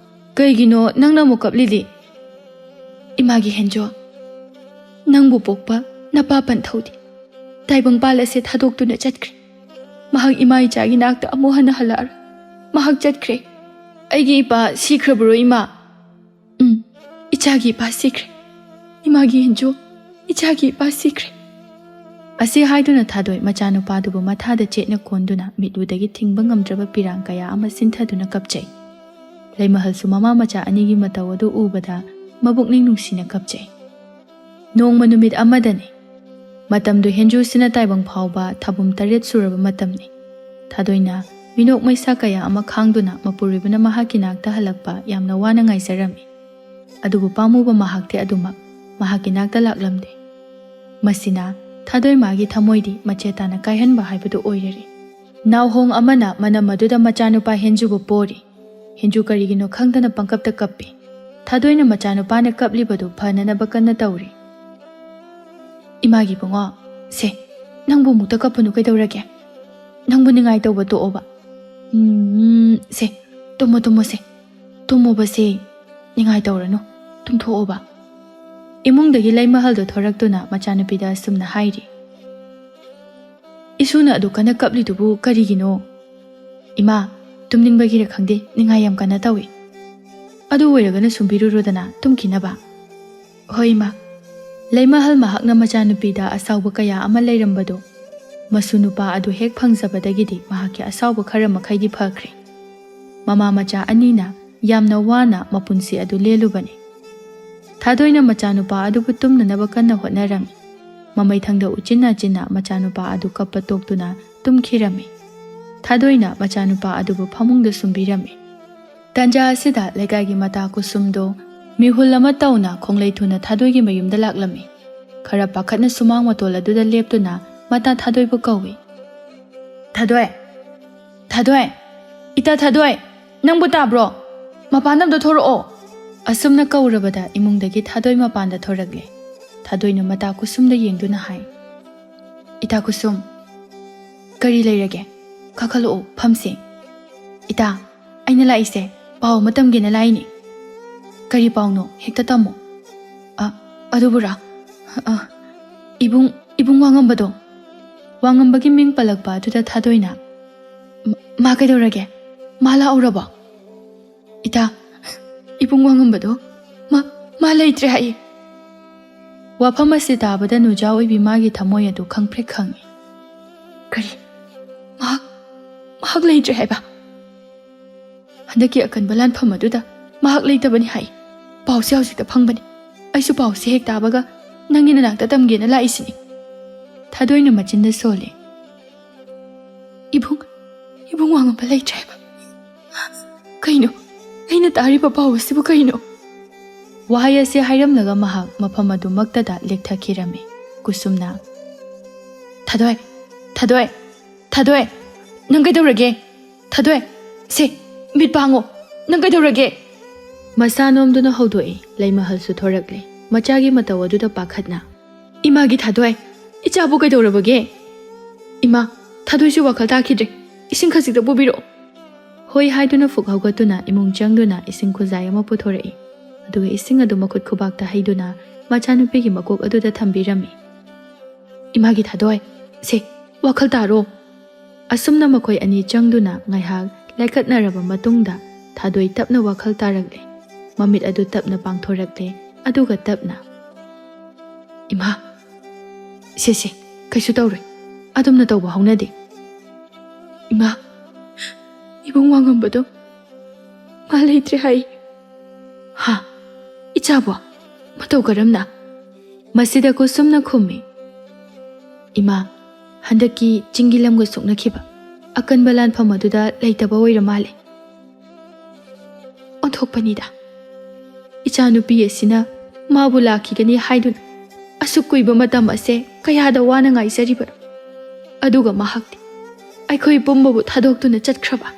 ꯀꯩꯒꯤꯅꯣ ꯅꯪꯅ ꯑꯃꯨꯛ ꯀꯞꯂꯤꯗꯤ?" "ꯏꯃꯥꯒꯤ ꯍꯦꯟꯖꯨ, ꯅꯪꯕꯨ ꯄꯣꯛꯄ ꯅꯄꯥ ꯄꯟꯊꯧꯗꯤ ꯇꯥꯏꯕꯪꯄꯥꯜ ꯑꯁꯦ ꯊꯥꯗꯣꯛꯇꯨꯅ ꯆꯠꯈ꯭ꯔꯦ꯫ ꯃꯍꯥꯛ ꯏꯃꯥ ꯏꯆꯥꯒꯤ ꯅꯥꯛꯇ ꯑꯃꯨꯛ ꯍꯟꯅ ꯍꯜꯂꯛꯑꯔꯣꯏ꯫ ꯃꯍꯥꯛ ꯆꯠꯈ꯭ꯔꯦ꯫" "ꯑꯩꯒꯤ ꯏꯄꯥ ꯁꯤꯈ꯭ꯔꯕꯔꯣ, ꯏꯃꯥ?" "ꯎꯝ, ꯏꯆꯥꯒꯤ ꯏꯄꯥ ꯁꯤꯈ꯭ꯔꯦ꯫ ꯏꯃꯥꯒꯤ ꯍꯦꯟꯖꯨ, ꯏꯆꯥꯒꯤ ꯏꯄꯥ ꯁꯤꯈ꯭ꯔꯦ꯫" ꯑꯁꯤ ꯍꯥꯏꯗꯨꯅ ꯊꯥꯗꯣꯏ ꯃꯆꯥꯅꯨꯄꯥꯗꯨꯕꯨ ꯃꯊꯥꯗ ꯆꯦꯠꯅ ꯀꯣꯟꯗꯨꯅ ꯃꯤꯠꯂꯨꯗꯒꯤ ꯊꯤꯡꯕ ꯉꯝꯗ꯭ꯔꯕ ꯄꯤꯔꯥꯡ ꯀꯌꯥ ꯑꯃ ꯁꯤꯟꯊꯗꯨꯅ ꯀꯞꯆꯩ꯫ ꯂꯩꯃꯍꯜꯁꯨ ꯃꯃꯥ ꯃꯆꯥ ꯑꯅꯤꯒꯤ ꯃꯇꯧ ꯑꯗꯨ ꯎꯕꯗ ꯃꯕꯨꯛꯅꯤꯡ ꯅꯨꯡꯁꯤꯅ ꯀꯞꯆꯩ꯫ ꯅꯣꯡꯃ ꯅꯨꯃꯤꯠ ꯑꯃꯗꯅꯤ꯫ ꯃꯇꯝꯗꯨ ꯍꯦꯟꯖꯨ ꯁꯤꯅ ꯇꯥꯏꯕꯪ ꯐꯥꯎꯕ ꯊꯥꯕꯨꯝ ꯇꯔꯦꯠ ꯁꯨꯔꯕ ꯃꯇꯝꯅꯤ꯫ ꯊꯥꯗꯣꯏꯅ ꯃꯤꯅꯣꯛ ꯃꯩꯁꯥ ꯀꯌꯥ ꯑꯃ ꯈꯥꯡꯗꯨꯅ ꯃꯄꯨꯔꯣꯏꯕꯅ ꯃꯍꯥꯛꯀꯤ ꯅꯥꯛꯇ ꯍꯜꯂꯛꯄ ꯌꯥꯝꯅ ꯋꯥꯅ ꯉꯥꯏꯖꯔꯝꯃꯤ꯫ ꯑꯗꯨꯕꯨ ꯄꯥꯝꯃꯨꯕ ꯃꯍꯥꯛꯇꯤ ꯑꯗꯨꯃꯛ ꯃꯍꯥꯛꯀꯤ ꯅꯥꯛꯇ ꯂꯥꯛꯂꯝꯗꯦ꯫ ꯃꯁꯤꯅ ꯊꯥꯗꯣꯏ ꯃꯥꯒꯤ ꯊꯃꯣꯏꯗꯤ ꯃꯆꯦꯠ ꯇꯥꯅ ꯀꯥꯏꯍꯟꯕ ꯍꯥꯏꯕꯗꯨ ꯑꯣꯏꯔꯔꯦ꯫ ꯅꯥꯎꯍꯣꯡ ꯑꯃꯅ ꯃꯅꯝ ꯑꯗꯨꯗ ꯃꯆꯥꯅꯨꯄꯥ ꯍꯦꯟꯖꯨꯕꯨ ꯄꯣꯔꯤ꯫ ꯍꯦꯟꯖꯨ ꯀꯔꯤꯒꯤꯅꯣ ꯈꯪꯗꯅ ꯄꯪꯀꯞꯇ ꯀꯞꯄꯤ꯫ ꯊꯥꯗꯣꯏꯅ ꯃꯆꯥꯅꯨꯄꯥꯅ ꯀꯞꯂꯤꯕꯗꯨ ꯐꯅꯅꯕ ꯀꯟꯅ ꯇꯧꯔꯤ꯫ "ꯏꯃꯥꯒꯤ ꯏꯕꯨꯡꯉꯣ, ꯁꯦ, ꯅꯪꯕꯨ ꯑꯃꯨꯛꯇ ꯀꯞꯄꯅꯨ ꯀꯩꯗꯧꯔꯒꯦ? ꯅꯪꯕꯨ ꯅꯤꯡꯉꯥꯏ ꯇꯧꯕ ꯇꯣꯛꯑꯣꯕ꯫ ꯎꯝ, ꯁꯦ, ꯇꯨꯝꯃꯣ, ꯇꯨꯝꯃꯣ, ꯁꯦ꯫ ꯇꯨꯝꯃꯣꯕ, ꯁꯦ꯫ ꯅꯤꯡꯉꯥꯏ ꯇꯧꯔꯅꯨ꯫ ꯇꯨꯝꯊꯣꯛꯑꯣꯕ꯫" ꯏꯃꯨꯡꯗꯒꯤ ꯂꯩꯃꯍꯜꯗꯣ ꯊꯣꯔꯛꯇꯨꯅ ꯃꯆꯥꯅꯨꯄꯤꯗ ꯑꯁꯨꯝꯅ ꯍꯥꯏꯔꯤ꯫ "ꯏꯁꯨꯅ ꯑꯗꯨ ꯀꯟꯅ ꯀꯞꯂꯤꯗꯨꯕꯨ ꯀꯔꯤꯒꯤꯅꯣ? ꯏꯃꯥ, ꯇꯨꯝꯅꯤꯡꯕꯒꯤꯔ ꯈꯪꯗꯦ, ꯅꯤꯡꯉꯥꯏ ꯌꯥꯝ ꯀꯟꯅ ꯇꯧꯏ꯫ ꯑꯗꯨ ꯑꯣꯏꯔꯒꯅ ꯁꯨꯝꯕꯤꯔꯨꯔꯣꯗꯅ, ꯇꯨꯝꯈꯤꯅꯕ꯫" "ꯍꯣꯏ, ꯏꯃꯥ꯫" ꯂꯩꯃꯍꯜ ꯃꯍꯥꯛꯅ ꯃꯆꯥꯅꯨꯄꯤꯗ ꯑꯁꯥꯎꯕ ꯀꯌꯥ ꯑꯃ ꯂꯩꯔꯝꯕꯗꯨ, ꯃꯁꯨ ꯅꯨꯄꯥ ꯑꯗꯨ ꯍꯦꯛ ꯐꯪꯖꯕꯗꯒꯤꯗꯤ ꯃꯍꯥꯛꯀꯤ ꯑꯁꯥꯎꯕ ꯈꯔ ꯃꯈꯩꯗꯤ ꯐꯈ꯭ꯔꯦ꯫ ꯃꯃꯥ ꯃꯆꯥ ꯑꯅꯤꯅ ꯌꯥꯝꯅ ꯋꯥꯅ ꯃꯄꯨꯟꯁꯤ ꯑꯗꯨ ꯂꯦꯜꯂꯨꯕꯅꯤ꯫ ꯊꯥꯗꯣꯏꯅ ꯃꯆꯥꯅꯨꯄꯥ ꯑꯗꯨꯕꯨ ꯇꯨꯝꯅꯅꯕ ꯀꯟꯅ ꯍꯣꯠꯅꯔꯝꯃꯤ꯫ ꯃꯃꯩꯊꯪꯗ ꯎꯆꯤꯟ ꯅꯥꯆꯤꯟꯅ ꯃꯆꯥꯅꯨꯄꯥ ꯑꯗꯨ ꯀꯞꯄ ꯇꯣꯛꯇꯨꯅ ꯇꯨꯝꯈꯤꯔꯝꯃꯤ꯫ ꯊꯥꯗꯣꯏꯅ ꯃꯆꯥꯅꯨꯄꯥ ꯑꯗꯨꯕꯨ ꯐꯃꯨꯡꯗ ꯁꯨꯝꯕꯤꯔꯝꯃꯤ꯫ ꯇꯥꯟꯖꯥ ꯑꯁꯤꯗ ꯂꯩꯀꯥꯏꯒꯤ ꯃꯇꯥ ꯀꯨꯁꯨꯝꯗꯣ ꯃꯤꯍꯨꯜ ꯑꯃ ꯇꯧꯅ ꯈꯣꯡꯂꯩ ꯊꯨꯅ ꯊꯥꯗꯣꯏꯒꯤ ꯃꯌꯨꯝꯗ ꯂꯥꯛꯂꯝꯃꯤ꯫ ꯈꯔ ꯄꯥꯈꯠꯅ ꯁꯨꯃꯥꯡ ꯃꯇꯣꯜ ꯑꯗꯨꯗ ꯂꯦꯞꯇꯨꯅ ꯃꯇꯥ ꯊꯥꯗꯣꯏꯕꯨ ꯀꯧꯏ꯫ "ꯊꯥꯗꯣꯏ! ꯊꯥꯗꯣꯏ! ꯏꯇꯥ ꯊꯥꯗꯣꯏ! ꯅꯪꯕꯨ ꯇꯥꯕ꯭ꯔꯣ? ꯃꯄꯥꯟꯗ ꯑꯝꯇ ꯊꯣꯔꯛꯑꯣ!" ꯑꯁꯨꯝꯅ ꯀꯧꯔꯕꯗ ꯏꯃꯨꯡꯗꯒꯤ ꯊꯥꯗꯣꯏ ꯃꯄꯥꯟꯗ ꯊꯣꯔꯛꯂꯦ꯫ ꯊꯥꯗꯣꯏꯅ ꯃꯇꯥ ꯀꯨꯁꯨꯝꯗ ꯌꯦꯡꯗꯨꯅ ꯍꯥꯏ, "ꯏꯇꯥ ꯀꯨꯁꯨꯝ, ꯀꯔꯤ ꯂꯩꯔꯒꯦ? ꯀꯥꯈꯠꯂꯛꯑꯣ, ꯐꯝꯁꯦ꯫ ꯏꯇꯥ, ꯑꯩꯅ ꯂꯥꯛꯏꯁꯦ ꯄꯥꯎ ꯑꯃ ꯇꯝꯒꯦꯅ ꯂꯥꯛꯏꯅꯦ꯫" "ꯀꯔꯤ ꯄꯥꯎꯅꯣ? ꯍꯦꯛꯇ ꯇꯝꯃꯣ꯫" "ꯑ, ꯑꯗꯨꯕꯨꯔꯥ? ꯑ, ꯏꯕꯨꯡ, ꯏꯕꯨꯡ ꯋꯥꯉꯝꯕꯗꯣ꯫" ꯋꯥꯉꯝꯕꯒꯤ ꯃꯤꯡ ꯄꯜꯂꯛꯄ ꯑꯗꯨꯗ ꯊꯥꯗꯣꯏꯅ, "ꯃ-, ꯃꯥ ꯀꯩꯗꯧꯔꯒꯦ? ꯃꯥ ꯂꯥꯛꯍꯧꯔꯕꯣ?" "ꯏꯇꯥ, ꯏꯕꯨꯡ ꯋꯥꯉꯝꯕꯗꯣ ꯃꯥ, ꯃꯥ ꯂꯩꯇ꯭ꯔꯦ ꯍꯥꯏꯌꯦ꯫" ꯋꯥꯐꯝ ꯑꯁꯤ ꯇꯥꯕꯗ ꯅꯨꯖꯥ ꯑꯣꯏꯕꯤ ꯃꯥꯒꯤ ꯊꯃꯣꯏ ꯑꯗꯨ ꯈꯪꯄ꯭ꯔꯦꯛ ꯈꯪꯉꯤ꯫ "ꯀꯔꯤ? ꯃꯍꯥꯛ, ꯃꯍꯥꯛ ꯂꯩꯇ꯭ꯔꯦ ꯍꯥꯏꯕ? ꯍꯟꯗꯛꯀꯤ ꯑꯀꯟꯕ ꯂꯥꯟꯐꯝ ꯑꯗꯨꯗ ꯃꯍꯥꯛ ꯂꯩꯇꯕꯅꯤ ꯍꯥꯏ꯫ ꯄꯥꯎꯁꯦ ꯍꯧꯖꯤꯛꯇ ꯐꯪꯕꯅꯤ꯫ ꯑꯩꯁꯨ ꯄꯥꯎꯁꯦ ꯍꯦꯛ ꯇꯥꯕꯒ ꯅꯪꯒꯤ ꯅꯅꯥꯛꯇ ꯇꯝꯒꯦꯅ ꯂꯥꯛꯏꯁꯤꯅꯤ꯫" ꯊꯥꯗꯣꯏꯅ ꯃꯆꯤꯟꯗ ꯁꯣꯜꯂꯦ꯫ "ꯏꯕꯨꯡ, ꯏꯕꯨꯡ ꯋꯥꯉꯝꯕ ꯂꯩꯇ꯭ꯔꯦ ꯍꯥꯏꯕ꯫ ꯀꯩꯅꯣ? ꯑꯩꯅ ꯇꯥꯔꯤꯕ ꯄꯥꯎ ꯑꯁꯤꯕꯨ ꯀꯩꯅꯣ?" ꯋꯥꯍꯩ ꯑꯁꯤ ꯍꯥꯏꯔꯝꯂꯒ ꯃꯍꯥꯛ ꯃꯐꯝ ꯑꯗꯨꯃꯛꯇꯗ ꯂꯦꯛꯊꯈꯤꯔꯝꯃꯤ꯫ ꯀꯨꯁꯨꯝꯅ, "ꯊꯥꯗꯣꯏ, ꯊꯥꯗꯣꯏ, ꯊꯥꯗꯣꯏ, ꯅꯪ ꯀꯩꯗꯧꯔꯒꯦ? ꯊꯥꯗꯣꯏ, ꯁꯦ, ꯃꯤꯠ ꯄꯥꯡꯉꯣ, ꯅꯪ ꯀꯩꯗꯧꯔꯒꯦ?" ꯃꯁꯥ ꯅꯣꯝꯗꯨꯅ ꯍꯧꯗꯣꯛꯏ꯫ ꯂꯩꯃꯍꯜꯁꯨ ꯊꯣꯔꯛꯂꯦ, ꯃꯆꯥꯒꯤ ꯃꯇꯧ ꯑꯗꯨꯗ ꯄꯥꯈꯠꯅ꯫ "ꯏꯃꯥꯒꯤ ꯊꯥꯗꯣꯏ, ꯏꯆꯥꯕꯨ ꯀꯩꯗꯧꯔꯕꯒꯦ? ꯏꯃꯥ, ꯊꯥꯗꯣꯏꯁꯨ ꯋꯥꯈꯜ ꯇꯥꯈꯤꯗ꯭ꯔꯦ, ꯏꯁꯤꯡ ꯈꯖꯤꯛꯇ ꯄꯨꯕꯤꯔꯛꯑꯣ꯫" ꯍꯣꯏ ꯍꯥꯏꯗꯨꯅ ꯐꯨꯛ ꯍꯧꯒꯠꯇꯨꯅ ꯏꯃꯨꯡ ꯆꯪꯗꯨꯅ ꯏꯁꯤꯡ ꯈꯨꯖꯥꯏ ꯑꯃ ꯄꯨꯊꯣꯔꯛꯏ꯫ ꯑꯗꯨꯒ ꯏꯁꯤꯡ ꯑꯗꯨ ꯃꯈꯨꯠ ꯈꯨꯕꯥꯛꯇ ꯍꯩꯗꯨꯅ ꯃꯆꯥꯅꯨꯄꯤꯒꯤ ꯃꯀꯣꯛ ꯑꯗꯨꯗ ꯊꯝꯕꯤꯔꯝꯃꯤ꯫ "ꯏꯃꯥꯒꯤ ꯊꯥꯗꯣꯏ, ꯁꯦ, ꯋꯥꯈꯜ ꯇꯥꯔꯣ꯫" ꯑꯁꯨꯝꯅ ꯃꯈꯣꯏ ꯑꯅꯤ ꯆꯪꯗꯨꯅ ꯉꯥꯏꯍꯥꯛ ꯂꯥꯏꯀꯠꯅꯔꯕ ꯃꯇꯨꯡꯗ ꯊꯥꯗꯣꯏ ꯇꯞꯅ ꯋꯥꯈꯜ ꯇꯥꯔꯛꯂꯦ꯫ ꯃꯃꯤꯠ ꯑꯗꯨ ꯇꯞꯅ ꯄꯥꯡꯊꯣꯔꯛꯂꯦ, ꯑꯗꯨꯒ ꯇꯞꯅ, "ꯏꯃꯥ, ꯁꯦ, ꯁꯦ, ꯀꯩꯁꯨ ꯇꯧꯔꯣꯏ꯫ ꯑꯗꯨꯝꯅ ꯇꯧꯕ ꯍꯧꯅꯗꯦ꯫ ꯏꯃꯥ, ꯏꯕꯨꯡ ꯋꯥꯉꯝꯕꯗꯣ ꯃꯥ ꯂꯩꯇ꯭ꯔꯦ ꯍꯥꯏ꯫" "ꯍꯥ? ꯏꯆꯥꯕꯣ? ꯃꯇꯧ ꯀꯔꯝꯅ?" ꯃꯁꯤꯗ ꯀꯨꯁꯨꯝꯅ ꯈꯨꯝꯃꯤ, "ꯏꯃꯥ, ꯍꯟꯗꯛꯀꯤ ꯆꯤꯡꯒꯤ ꯂꯝꯒ ꯁꯣꯛꯅꯈꯤꯕ ꯑꯀꯟꯕ ꯂꯥꯟꯐꯝ ꯑꯗꯨꯗ ꯂꯩꯇꯕ ꯑꯣꯏꯔ ꯃꯥꯜꯂꯦ꯫ ꯑꯣꯟꯊꯣꯛꯄꯅꯤꯗ꯫ ꯏꯆꯥꯅꯨꯄꯤ ꯑꯁꯤꯅ ꯃꯥꯕꯨ ꯂꯥꯛꯈꯤꯒꯅꯤ ꯍꯥꯏꯗꯨꯅ ꯑꯁꯨꯛ ꯀꯨꯏꯕ ꯃꯇꯝ ꯑꯁꯦ ꯀꯌꯥꯗ ꯋꯥꯅ ꯉꯥꯏꯖꯔꯤꯕꯅꯣ꯫ ꯑꯗꯨꯒ ꯃꯍꯥꯛꯇꯤ ꯑꯩꯈꯣꯏ ꯄꯨꯝꯕꯕꯨ ꯊꯥꯗꯣꯛꯇꯨꯅ ꯆꯠꯈ꯭ꯔꯕ꯫"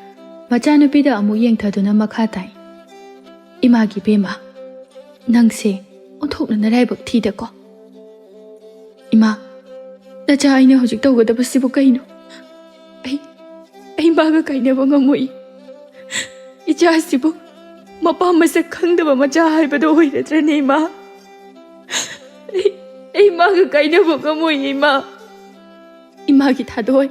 ꯃꯆꯥꯅꯨꯄꯤꯗ ꯑꯃꯨꯛ ꯌꯦꯡꯊꯗꯨꯅ ꯃꯈꯥ ꯇꯥꯏ, "ꯏꯃꯥꯒꯤ ꯏꯕꯦꯝꯃ, ꯅꯪꯁꯦ ꯑꯣꯟꯊꯣꯛꯅ ꯅꯔꯥꯏꯕꯛ ꯊꯤꯗꯀꯣ꯫ ꯏꯃꯥ, ꯅꯆꯥ ꯑꯩꯅ ꯍꯧꯖꯤꯛ ꯇꯧꯒꯗꯕꯁꯤꯕꯨ ꯀꯩꯅꯣ? ꯑꯩ, ꯑꯩ ꯃꯥꯒ ꯀꯥꯏꯅꯕ ꯉꯝꯃꯣꯏ꯫ ꯏꯆꯥꯁꯤꯕꯨ ꯃꯄꯥ ꯃꯁꯛ ꯈꯪꯗꯕ ꯃꯆꯥ ꯍꯥꯏꯕꯗꯣ ꯑꯣꯏꯔꯗ꯭ꯔꯅꯦ, ꯏꯃꯥ? ꯑꯩ, ꯑꯩ ꯃꯥꯒ ꯀꯥꯏꯅꯕ ꯉꯝꯃꯣꯏ, ꯏꯃꯥ꯫ ꯏꯃꯥꯒꯤ ꯊꯥꯗꯣꯏ꯫"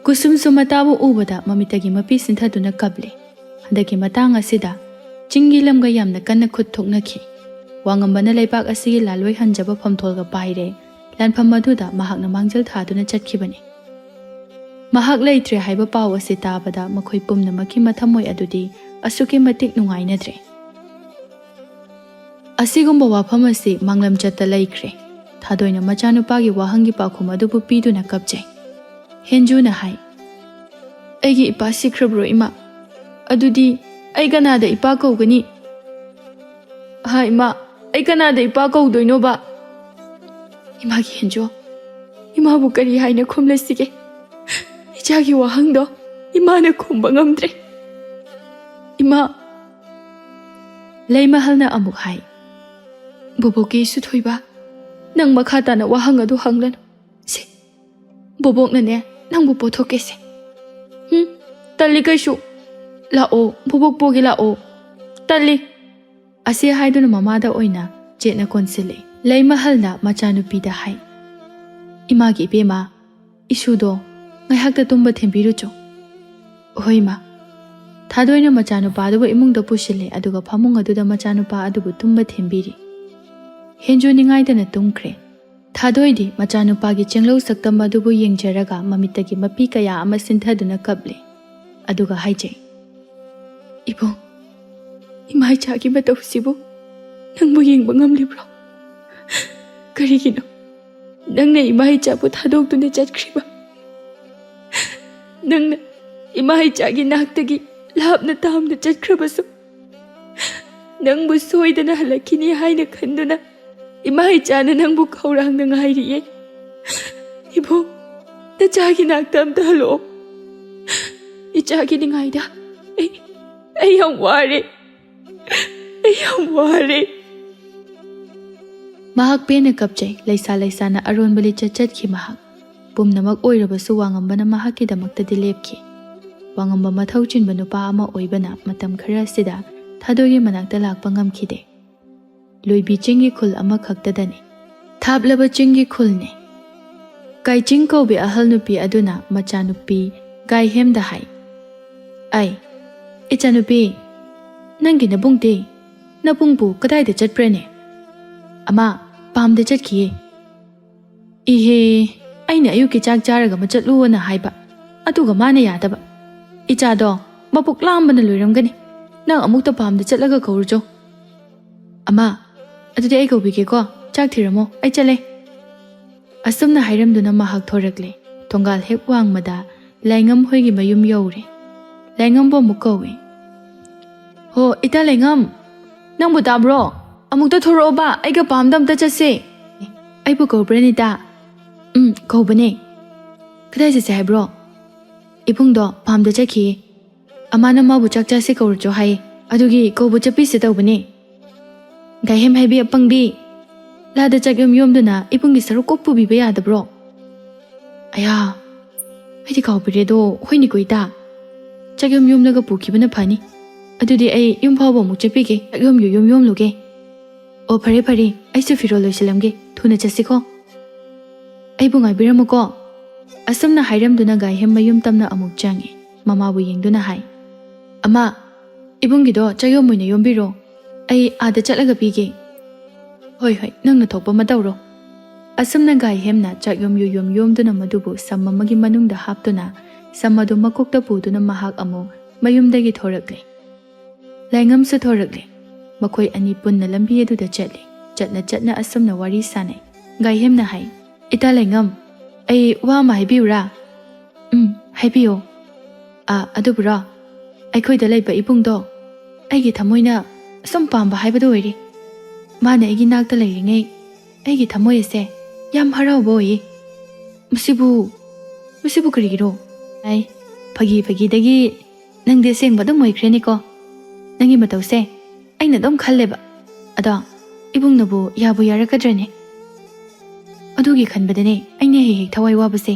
ꯀꯨꯁꯨꯝꯁꯨ ꯃꯇꯥꯕꯨ ꯎꯕꯗ ꯃꯃꯤꯠꯇꯒꯤ ꯃꯄꯤ ꯁꯤꯟꯊꯗꯨꯅ ꯀꯞꯂꯦ꯫ ꯍꯟꯗꯛꯀꯤ ꯃꯇꯥꯡ ꯑꯁꯤꯗ ꯆꯤꯡꯒꯤ ꯂꯝꯒ ꯌꯥꯝꯅ ꯀꯟꯅ ꯈꯨꯠ ꯊꯣꯛꯅꯈꯤ꯫ ꯋꯥꯉꯝꯕꯅ ꯂꯩꯕꯥꯛ ꯑꯁꯤꯒꯤ ꯂꯥꯜꯂꯣꯏ ꯍꯟꯖꯕ ꯐꯝꯊꯣꯜꯒ ꯄꯥꯏꯔꯦ꯫ ꯂꯥꯟꯐꯝ ꯑꯗꯨꯗ ꯃꯍꯥꯛꯅ ꯃꯥꯡꯖꯤꯜ ꯊꯥꯗꯨꯅ ꯆꯠꯈꯤꯕꯅꯤ꯫ ꯃꯍꯥꯛ ꯂꯩꯇ꯭ꯔꯦ ꯍꯥꯏꯕ ꯄꯥꯎ ꯑꯁꯤ ꯇꯥꯕꯗ ꯃꯈꯣꯏ ꯄꯨꯝꯅꯃꯛꯀꯤ ꯃꯊꯃꯣꯏ ꯑꯗꯨꯗꯤ ꯑꯁꯨꯛꯀꯤ ꯃꯇꯤꯛ ꯅꯨꯡꯉꯥꯏꯅꯗ꯭ꯔꯦ꯫ ꯑꯁꯤꯒꯨꯝꯕ ꯋꯥꯐꯝ ꯑꯁꯤ ꯃꯥꯡꯂꯝꯆꯠꯇ ꯂꯩꯈ꯭ꯔꯦ꯫ ꯊꯥꯗꯣꯏꯅ ꯃꯆꯥꯅꯨꯄꯥꯒꯤ ꯋꯥꯍꯪꯒꯤ ꯄꯥꯎꯈꯨꯝ ꯑꯗꯨꯕꯨ ꯄꯤꯗꯨꯅ ꯀꯞꯆꯩ꯫ ꯍꯦꯟꯖꯨꯅ ꯍꯥꯏ, "ꯑꯩꯒꯤ ꯏꯄꯥ ꯁꯤꯈ꯭ꯔꯕ꯭ꯔꯣ, ꯏꯃꯥ? ꯑꯗꯨꯗꯤ ꯑꯩ ꯀꯅꯥꯗ ꯏꯄꯥ ꯀꯧꯒꯅꯤ? ꯍꯥ, ꯏꯃꯥ, ꯑꯩ ꯀꯅꯥꯗ ꯏꯄꯥ ꯀꯧꯗꯣꯏꯅꯣꯕ?" ꯏꯃꯥꯒꯤ ꯍꯦꯟꯖꯨ, ꯏꯃꯥꯕꯨ ꯀꯔꯤ ꯍꯥꯏꯅ ꯈꯨꯝꯂꯁꯤꯒꯦ? ꯏꯆꯥꯒꯤ ꯋꯥꯍꯪꯗꯣ ꯏꯃꯥꯅ ꯈꯨꯝꯕ ꯉꯝꯗ꯭ꯔꯦ꯫ ꯏꯃꯥ, ꯂꯩꯃꯍꯜꯅ ꯑꯃꯨꯛ ꯍꯥꯏ, "ꯕꯣꯕꯣꯛꯀꯤ ꯏꯁꯨ ꯊꯣꯏꯕ, ꯅꯪ ꯃꯈꯥ ꯇꯥꯅ ꯋꯥꯍꯪ ꯑꯗꯨ ꯍꯪꯂꯅꯨ꯫ ꯁꯦ, ꯕꯣꯕꯣꯛꯅꯅꯦ, ꯅꯪꯕꯨ ꯄꯣꯊꯣꯛꯀꯦꯁꯦ꯫ ꯍꯨꯝ, ꯇꯜꯂꯤ ꯀꯩꯁꯨ꯫ ꯂꯥꯛꯑꯣ, ꯕꯣꯕꯣꯛ ꯄꯣꯒꯦ ꯂꯥꯛꯑꯣ꯫ ꯇꯜꯂꯤ꯫" ꯑꯁꯤ ꯍꯥꯏꯗꯨꯅ ꯃꯃꯥꯗ ꯑꯣꯏꯅ ꯆꯦꯠꯅ ꯀꯣꯟꯁꯤꯜꯂꯦ꯫ ꯂꯩꯃꯍꯜꯅ ꯃꯆꯥꯅꯨꯄꯤꯗ ꯍꯥꯏ, "ꯏꯃꯥꯒꯤ ꯏꯕꯦꯝꯃ, ꯏꯁꯨꯗꯣ ꯉꯥꯏꯍꯥꯛꯇ ꯇꯨꯝꯕ ꯊꯦꯝꯕꯤꯔꯨꯆꯣ꯫" "ꯍꯣꯏ, ꯏꯃꯥ꯫" ꯊꯥꯗꯣꯏꯅ ꯃꯆꯥꯅꯨꯄꯥ ꯑꯗꯨꯕꯨ ꯏꯃꯨꯡꯗ ꯄꯨꯁꯤꯜꯂꯦ, ꯑꯗꯨꯒ ꯐꯃꯨꯡ ꯑꯗꯨꯗ ꯃꯆꯥꯅꯨꯄꯥ ꯑꯗꯨꯕꯨ ꯇꯨꯝꯕ ꯊꯦꯝꯕꯤꯔꯤ꯫ ꯍꯦꯟꯖꯨ ꯅꯤꯡꯉꯥꯏꯗꯅ ꯇꯨꯝꯈ꯭ꯔꯦ꯫ ꯊꯥꯗꯣꯏꯗꯤ ꯃꯆꯥꯅꯨꯄꯥꯒꯤ ꯆꯦꯡꯂꯧ ꯁꯛꯇꯝ ꯑꯗꯨꯕꯨ ꯌꯦꯡꯖꯔꯒ ꯃꯃꯤꯠꯇꯒꯤ ꯃꯄꯤ ꯀꯌꯥ ꯑꯃ ꯁꯤꯟꯊꯗꯨꯅ ꯀꯞꯂꯦ, ꯑꯗꯨꯒ ꯍꯥꯏꯖꯩ, "ꯏꯕꯨꯡ, ꯏꯃꯥ ꯏꯆꯥꯒꯤ ꯃꯇꯧꯁꯤꯕꯨ ꯅꯪꯕꯨ ꯌꯦꯡꯕ ꯉꯝꯂꯤꯕ꯭ꯔꯣ? ꯀꯔꯤꯒꯤꯅꯣ ꯅꯪꯅ ꯏꯃꯥ ꯏꯆꯥꯕꯨ ꯊꯥꯗꯣꯛꯇꯨꯅ ꯆꯠꯈ꯭ꯔꯤꯕ? ꯅꯪꯅ ꯏꯃꯥ ꯏꯆꯥꯒꯤ ꯅꯥꯛꯇꯒꯤ ꯂꯥꯞꯅ ꯇꯥꯝꯅ ꯆꯠꯈ꯭ꯔꯕꯁꯨ, ꯅꯪꯕꯨ ꯁꯣꯏꯗꯅ ꯍꯜꯂꯛꯈꯤꯅꯤ ꯍꯥꯏꯅ ꯈꯟꯗꯨꯅ ꯏꯃꯥ ꯏꯆꯥꯅ ꯅꯪꯕꯨ ꯈꯧꯔꯥꯡꯅ ꯉꯥꯏꯔꯤꯌꯦ꯫ ꯏꯕꯨꯡ, ꯅꯆꯥꯒꯤ ꯅꯥꯛꯇ ꯑꯝꯇ ꯍꯜꯂꯛꯑꯣ꯫ ꯏꯆꯥꯒꯤ ꯅꯤꯡꯉꯥꯏꯗ ꯑꯩ, ꯑꯩ ꯌꯥꯝ ꯋꯥꯔꯦ꯫ ꯑꯩ ꯌꯥꯝ ꯋꯥꯔꯦ꯫" ꯃꯍꯥꯛ ꯄꯦꯟꯅ ꯀꯞꯆꯩ꯫ ꯂꯩꯁꯥ ꯂꯩꯁꯥꯅ ꯑꯔꯣꯟꯕ ꯂꯤꯆꯠ ꯆꯠꯈꯤ ꯃꯍꯥꯛ꯫ ꯄꯨꯝꯅꯃꯛ ꯑꯣꯏꯔꯕꯁꯨ ꯋꯥꯉꯝꯕꯅ ꯃꯍꯥꯛꯀꯤꯗꯃꯛꯇꯗꯤ ꯂꯦꯞꯈꯤ꯫ ꯋꯥꯉꯝꯕ ꯃꯊꯧ ꯆꯤꯟꯕ ꯅꯨꯄꯥ ꯑꯃ ꯑꯣꯏꯕꯅ ꯃꯇꯝ ꯈꯔ ꯑꯁꯤꯗ ꯊꯥꯗꯣꯏꯒꯤ ꯃꯅꯥꯛꯇ ꯂꯥꯛꯄ ꯉꯝꯈꯤꯗꯦ꯫ ꯂꯣꯏꯕꯤ ꯆꯤꯡꯒꯤ ꯈꯨꯜ ꯑꯃꯈꯛꯇꯗꯅꯤ꯫ ꯊꯥꯞꯂꯕ ꯆꯤꯡꯒꯤ ꯈꯨꯜꯅꯤ꯫ ꯀꯥꯏꯆꯤꯡ ꯀꯧꯕꯤ ꯑꯍꯜ ꯅꯨꯄꯤ ꯑꯗꯨꯅ ꯃꯆꯥꯅꯨꯄꯤ ꯒꯥꯏꯍꯦꯝꯗ ꯍꯥꯏ, "ꯑꯩ, ꯏꯆꯥꯅꯨꯄꯤ, ꯅꯪꯒꯤ ꯅꯕꯨꯡꯗꯤ? ꯅꯕꯨꯡꯕꯨ ꯀꯗꯥꯏꯗ ꯆꯠꯄ꯭ꯔꯅꯦ?" "ꯑꯃ, ꯄꯥꯝꯗ ꯆꯠꯈꯤꯌꯦ꯫" "ꯏꯍꯦ, ꯑꯩꯅ ꯑꯌꯨꯛꯀꯤ ꯆꯥꯛ ꯆꯥꯔꯒ ꯑꯃ ꯆꯠꯂꯨꯑꯣꯅ ꯍꯥꯏꯕ, ꯑꯗꯨꯒ ꯃꯥꯅ ꯌꯥꯗꯕ꯫ ꯏꯆꯥꯗꯣ ꯃꯄꯨꯛ ꯂꯥꯝꯕꯅ ꯂꯣꯏꯔꯝꯒꯅꯤ꯫ ꯅꯪ ꯑꯃꯨꯛꯇ ꯄꯥꯝꯗ ꯆꯠꯂꯒ ꯀꯧꯔꯨꯆꯣ꯫" "ꯑꯃ, ꯑꯗꯨꯗꯤ ꯑꯩ ꯀꯧꯕꯤꯒꯦꯀꯣ꯫ ꯆꯥꯛ ꯊꯤꯔꯝꯃꯣ, ꯑꯩ ꯆꯠꯂꯦ꯫" ꯑꯁꯨꯝꯅ ꯍꯥꯏꯔꯝꯗꯨꯅ ꯃꯍꯥꯛ ꯊꯣꯔꯛꯂꯦ꯫ ꯊꯣꯡꯒꯥꯜ ꯍꯦꯛ ꯋꯥꯡꯃꯗ ꯂꯥꯏꯉꯝ ꯍꯣꯏꯒꯤ ꯃꯌꯨꯝ ꯌꯧꯔꯦ꯫ ꯂꯥꯏꯉꯝꯕꯨ ꯑꯃꯨꯛ ꯀꯧꯏ꯫ "ꯍꯣ, ꯏꯇꯥ ꯂꯥꯏꯉꯝ, ꯅꯪꯕꯨ ꯇꯥꯕ꯭ꯔꯣ? ꯑꯃꯨꯛꯇ ꯊꯣꯔꯛꯑꯣꯕ, ꯑꯩꯒ ꯄꯥꯝꯗ ꯑꯝꯇ ꯆꯠꯁꯦ꯫" "ꯑꯩꯕꯨ ꯀꯧꯕ꯭ꯔꯥ ꯅꯤꯇꯥ?" "ꯎꯝ, ꯀꯧꯕꯅꯦ꯫ ꯀꯗꯥꯏ ꯆꯠꯁꯦ ꯍꯥꯏꯕ꯭ꯔꯣ?" "ꯏꯕꯨꯡꯗꯣ ꯄꯥꯝꯗ ꯆꯠꯈꯤꯌꯦ꯫ ꯑꯃꯥꯅ ꯃꯥꯕꯨ ꯆꯥꯛ ꯆꯥꯁꯦ ꯀꯧꯔꯨꯆꯣ ꯍꯥꯏꯌꯦ꯫ ꯑꯗꯨꯒꯤ ꯀꯧꯕ ꯆꯠꯄꯤꯁꯦ ꯇꯧꯕꯅꯦ꯫" "ꯒꯥꯏꯍꯦꯝ ꯍꯥꯏꯕꯤ ꯑꯄꯪꯕꯤ, ꯂꯥꯗ ꯆꯥꯛ ꯌꯣꯝ ꯌꯣꯝꯗꯨꯅ ꯏꯕꯨꯡꯒꯤ ꯁꯔꯨꯛ ꯀꯣꯛ ꯄꯨꯕꯤꯕ ꯌꯥꯗꯕ꯭ꯔꯣ?" "ꯑꯌꯥ, ꯑꯩꯗꯤ ꯀꯥꯎꯕꯤꯔꯦꯗꯣ꯫ ꯍꯣꯏꯅꯦꯀꯣ ꯏꯇꯥ, ꯆꯥꯛ ꯌꯣꯝ ꯌꯣꯝꯂꯒ ꯄꯨꯈꯤꯕꯅ ꯐꯅꯤ꯫ ꯑꯗꯨꯗꯤ ꯑꯩ ꯌꯨꯝ ꯐꯥꯎꯕ ꯑꯃꯨꯛ ꯆꯠꯄꯤꯒꯦ, ꯆꯥꯛ ꯌꯣꯝ ꯌꯣꯝ ꯌꯣꯝꯂꯨꯒꯦ꯫ ꯑꯣ, ꯐꯔꯦ ꯐꯔꯦ, ꯑꯩꯁꯨ ꯐꯤꯔꯣꯜ ꯂꯣꯏꯁꯤꯜꯂꯝꯒꯦ, ꯊꯨꯅ ꯆꯠꯁꯤꯀꯣ꯫ ꯑꯩꯕꯨ ꯉꯥꯏꯕꯤꯔꯝꯃꯨꯀꯣ꯫" ꯑꯁꯨꯝꯅ ꯍꯥꯏꯔꯝꯗꯨꯅ ꯒꯥꯏꯍꯦꯝ ꯃꯌꯨꯝ ꯇꯝꯅ ꯑꯃꯨꯛ ꯆꯪꯉꯤ꯫ ꯃꯃꯥꯕꯨ ꯌꯦꯡꯗꯨꯅ ꯍꯥꯏ, "ꯑꯃꯥ, ꯏꯕꯨꯡꯒꯤꯗꯣ ꯆꯥꯛ ꯌꯣꯝ ꯑꯣꯏꯅ ꯌꯣꯝꯕꯤꯔꯣ꯫ ꯑꯩ ꯑꯥꯗ ꯆꯠꯂꯒ ꯄꯤꯒꯦ꯫" "ꯍꯣꯏ ꯍꯣꯏ, ꯅꯪꯅ ꯊꯣꯛꯄ ꯑꯃ ꯇꯧꯔꯣ꯫" ꯑꯁꯨꯝꯅ ꯒꯥꯏꯍꯦꯝꯅ ꯆꯥꯛ ꯌꯣꯝ ꯌꯨ ꯌꯣꯝ ꯌꯣꯝꯗꯨꯅ ꯃꯗꯨꯕꯨ ꯁꯝ ꯑꯃꯒꯤ ꯃꯅꯨꯡꯗ ꯍꯥꯞꯇꯨꯅ ꯁꯝ ꯑꯗꯨ ꯃꯀꯣꯛꯇ ꯄꯨꯗꯨꯅ ꯃꯍꯥꯛ ꯑꯃꯨꯛ ꯃꯌꯨꯝꯗꯒꯤ ꯊꯣꯔꯛꯂꯦ꯫ ꯂꯥꯏꯉꯝꯁꯨ ꯊꯣꯔꯛꯂꯦ꯫ ꯃꯈꯣꯏ ꯑꯅꯤ ꯄꯨꯟꯅ ꯂꯝꯕꯤ ꯑꯗꯨꯗ ꯆꯠꯂꯤ꯫ ꯆꯠꯅ ꯆꯠꯅ ꯑꯁꯨꯝꯅ ꯋꯥꯔꯤ ꯁꯥꯟꯅꯩ꯫ ꯒꯥꯏꯍꯦꯝꯅ ꯍꯥꯏ, "ꯏꯇꯥ ꯂꯥꯏꯉꯝ, ꯑꯩ ꯋꯥ ꯑꯃ ꯍꯥꯏꯕꯤꯌꯨꯔꯥ?" "ꯎꯝ, ꯍꯥꯏꯕꯤꯌꯨ꯫" "ꯑ, ꯑꯗꯨꯕꯨꯔꯣ, ꯑꯩꯈꯣꯏꯗ ꯂꯩꯕ ꯏꯕꯨꯡꯗꯣ ꯑꯩꯒꯤ ꯊꯃꯣꯏꯅ ꯑꯁꯨꯝ ꯄꯥꯝꯕ ꯍꯥꯏꯕꯗꯨ ꯑꯣꯏꯔꯦ꯫ ꯃꯥꯅ ꯑꯩꯒꯤ ꯅꯥꯛꯇ ꯂꯩꯔꯤꯉꯩ ꯑꯩꯒꯤ ꯊꯃꯣꯏ ꯑꯁꯦ ꯌꯥꯝ ꯍꯔꯥꯎꯕ ꯑꯣꯏꯌꯦ꯫ ꯃꯁꯤꯕꯨ, ꯃꯁꯤꯕꯨ ꯀꯔꯤꯒꯤꯔꯣ?" "ꯑꯩ, ꯐꯥꯒꯤ ꯐꯥꯒꯤꯗꯒꯤ ꯅꯪꯗꯤ ꯑꯁꯦꯡꯕ ꯑꯗꯨꯝ ꯑꯣꯏꯈ꯭ꯔꯦꯅꯦꯀꯣ꯫ ꯅꯪꯒꯤ ꯃꯇꯧꯁꯦ ꯑꯩꯅ ꯑꯗꯨꯝ ꯈꯜꯂꯦꯕ꯫ ꯑꯗꯣ ꯏꯕꯨꯡꯅꯕꯨ ꯌꯥꯕꯨ ꯌꯥꯔꯛꯀꯗ꯭ꯔꯅꯦ? ꯑꯗꯨꯒꯤ ꯈꯟꯕꯗꯅꯦ ꯑꯩꯅ ꯍꯦꯛ ꯍꯦꯛ ꯊꯋꯥꯏ ꯋꯥꯕꯁꯦ꯫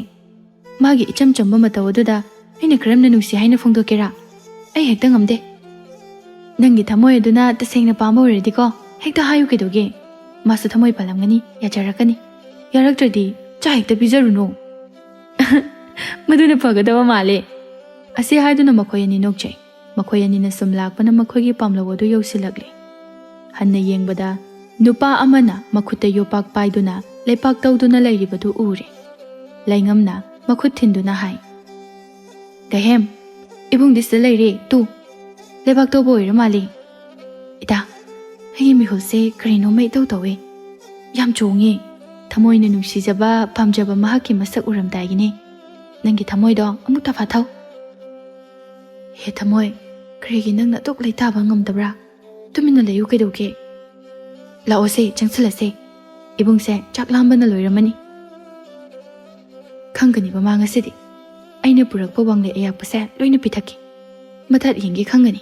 ꯃꯥꯒꯤ ꯏꯆꯝ ꯆꯝꯕ ꯃꯇꯧ ꯑꯗꯨꯗ ꯑꯩꯅ ꯀꯔꯝꯅ ꯅꯨꯡꯁꯤ ꯍꯥꯏꯅ ꯐꯣꯡꯗꯣꯛꯀꯦꯔꯥ? ꯑꯩ ꯍꯦꯛꯇ ꯉꯝꯗꯦ꯫ ꯅꯪꯒꯤ ꯊꯃꯣꯏ ꯑꯗꯨꯅ ꯇꯁꯦꯡꯅ ꯄꯥꯝꯕ ꯑꯣꯏꯔꯗꯤꯀꯣ, ꯍꯦꯛꯇ ꯍꯥꯏꯌꯨ ꯀꯩꯗꯧꯒꯦ? ꯃꯥꯁꯨ ꯊꯃꯣꯏ ꯄꯥꯜꯂꯝꯒꯅꯤ, ꯌꯥꯖꯔꯛꯀꯅꯤ꯫ ꯌꯥꯔꯛꯇ꯭ꯔꯗꯤ ꯆꯥ ꯍꯦꯛꯇ ꯄꯤꯖꯔꯨꯅꯨ꯫" "ꯃꯗꯨꯅ ꯐꯒꯗꯕ ꯃꯥꯜꯂꯦ꯫" ꯑꯁꯤ ꯍꯥꯏꯗꯨꯅ ꯃꯈꯣꯏ ꯑꯅꯤ ꯅꯣꯛꯆꯩ꯫ ꯃꯈꯣꯏ ꯑꯅꯤꯅ ꯁꯨꯝ ꯂꯥꯛꯄꯅ ꯃꯈꯣꯏꯒꯤ ꯄꯥꯝꯂꯧ ꯑꯗꯨ ꯌꯧꯁꯤꯜꯂꯛꯂꯦ꯫ ꯍꯟꯅ ꯌꯦꯡꯕꯗ ꯅꯨꯄꯥ ꯑꯃꯅ ꯃꯈꯨꯠꯇ ꯌꯣꯄꯥꯛ ꯄꯥꯏꯗꯨꯅ ꯂꯩꯄꯥꯛ ꯇꯧꯗꯨꯅ ꯂꯩꯔꯤꯕꯗꯨ ꯎꯔꯦ꯫ ꯂꯩꯉꯝꯅ ꯃꯈꯨꯠ ꯊꯤꯟꯗꯨꯅ ꯍꯥꯏ, "ꯒꯍꯦꯝ, ꯏꯕꯨꯡꯗꯤ ꯁꯤꯗ ꯂꯩꯔꯦ, ꯇꯨ, ꯂꯩꯕꯥꯛ ꯇꯧꯕ ꯑꯣꯏꯔ ꯃꯥꯜꯂꯦ꯫ ꯏꯇꯥ, ꯑꯩꯒꯤ ꯃꯤꯍꯨꯜꯁꯦ ꯀꯔꯤꯅꯣꯃ ꯏꯇꯧ ꯇꯧꯋꯦ꯫ ꯌꯥꯝ ꯆꯣꯡꯉꯦ꯫ ꯊꯃꯣꯏꯅ ꯅꯨꯡꯁꯤꯖꯕ, ꯄꯥꯝꯖꯕ ꯃꯍꯥꯛꯀꯤ ꯃꯁꯛ ꯎꯔꯝꯗꯥꯏꯒꯤꯅꯤ꯫ ꯅꯪꯒꯤ ꯊꯃꯣꯏꯗꯣ ꯑꯃꯨꯛ ꯇꯐꯥꯊꯧ꯫ ꯍꯦ ꯊꯃꯣꯏ, ꯀꯔꯤꯒꯤ ꯅꯪꯅ ꯑꯗꯨꯛ ꯂꯩꯇꯥꯕ ꯉꯝꯗꯕ꯭ꯔꯥ? ꯇꯨꯃꯤꯟꯅ ꯂꯩꯌꯨ ꯀꯩꯗꯧꯒꯦ? ꯂꯥꯛꯑꯣꯁꯦ, ꯆꯪꯁꯤꯜꯂꯁꯦ꯫ ꯏꯕꯨꯡꯁꯦ ꯆꯥꯛ ꯂꯥꯝꯕꯅ ꯂꯣꯏꯔꯝꯃꯅꯤ꯫ ꯈꯪꯒꯅꯤꯕ ꯃꯥ ꯉꯁꯤꯗꯤ꯫ ꯑꯩꯅ ꯄꯨꯔꯛꯄ ꯋꯥꯡꯂꯩ ꯑꯌꯥꯛꯄꯁꯦ ꯂꯣꯏꯅ ꯄꯤꯊꯛꯀꯦ꯫ ꯃꯊꯠ ꯌꯦꯡꯒꯦ ꯈꯪꯒꯅꯤ꯫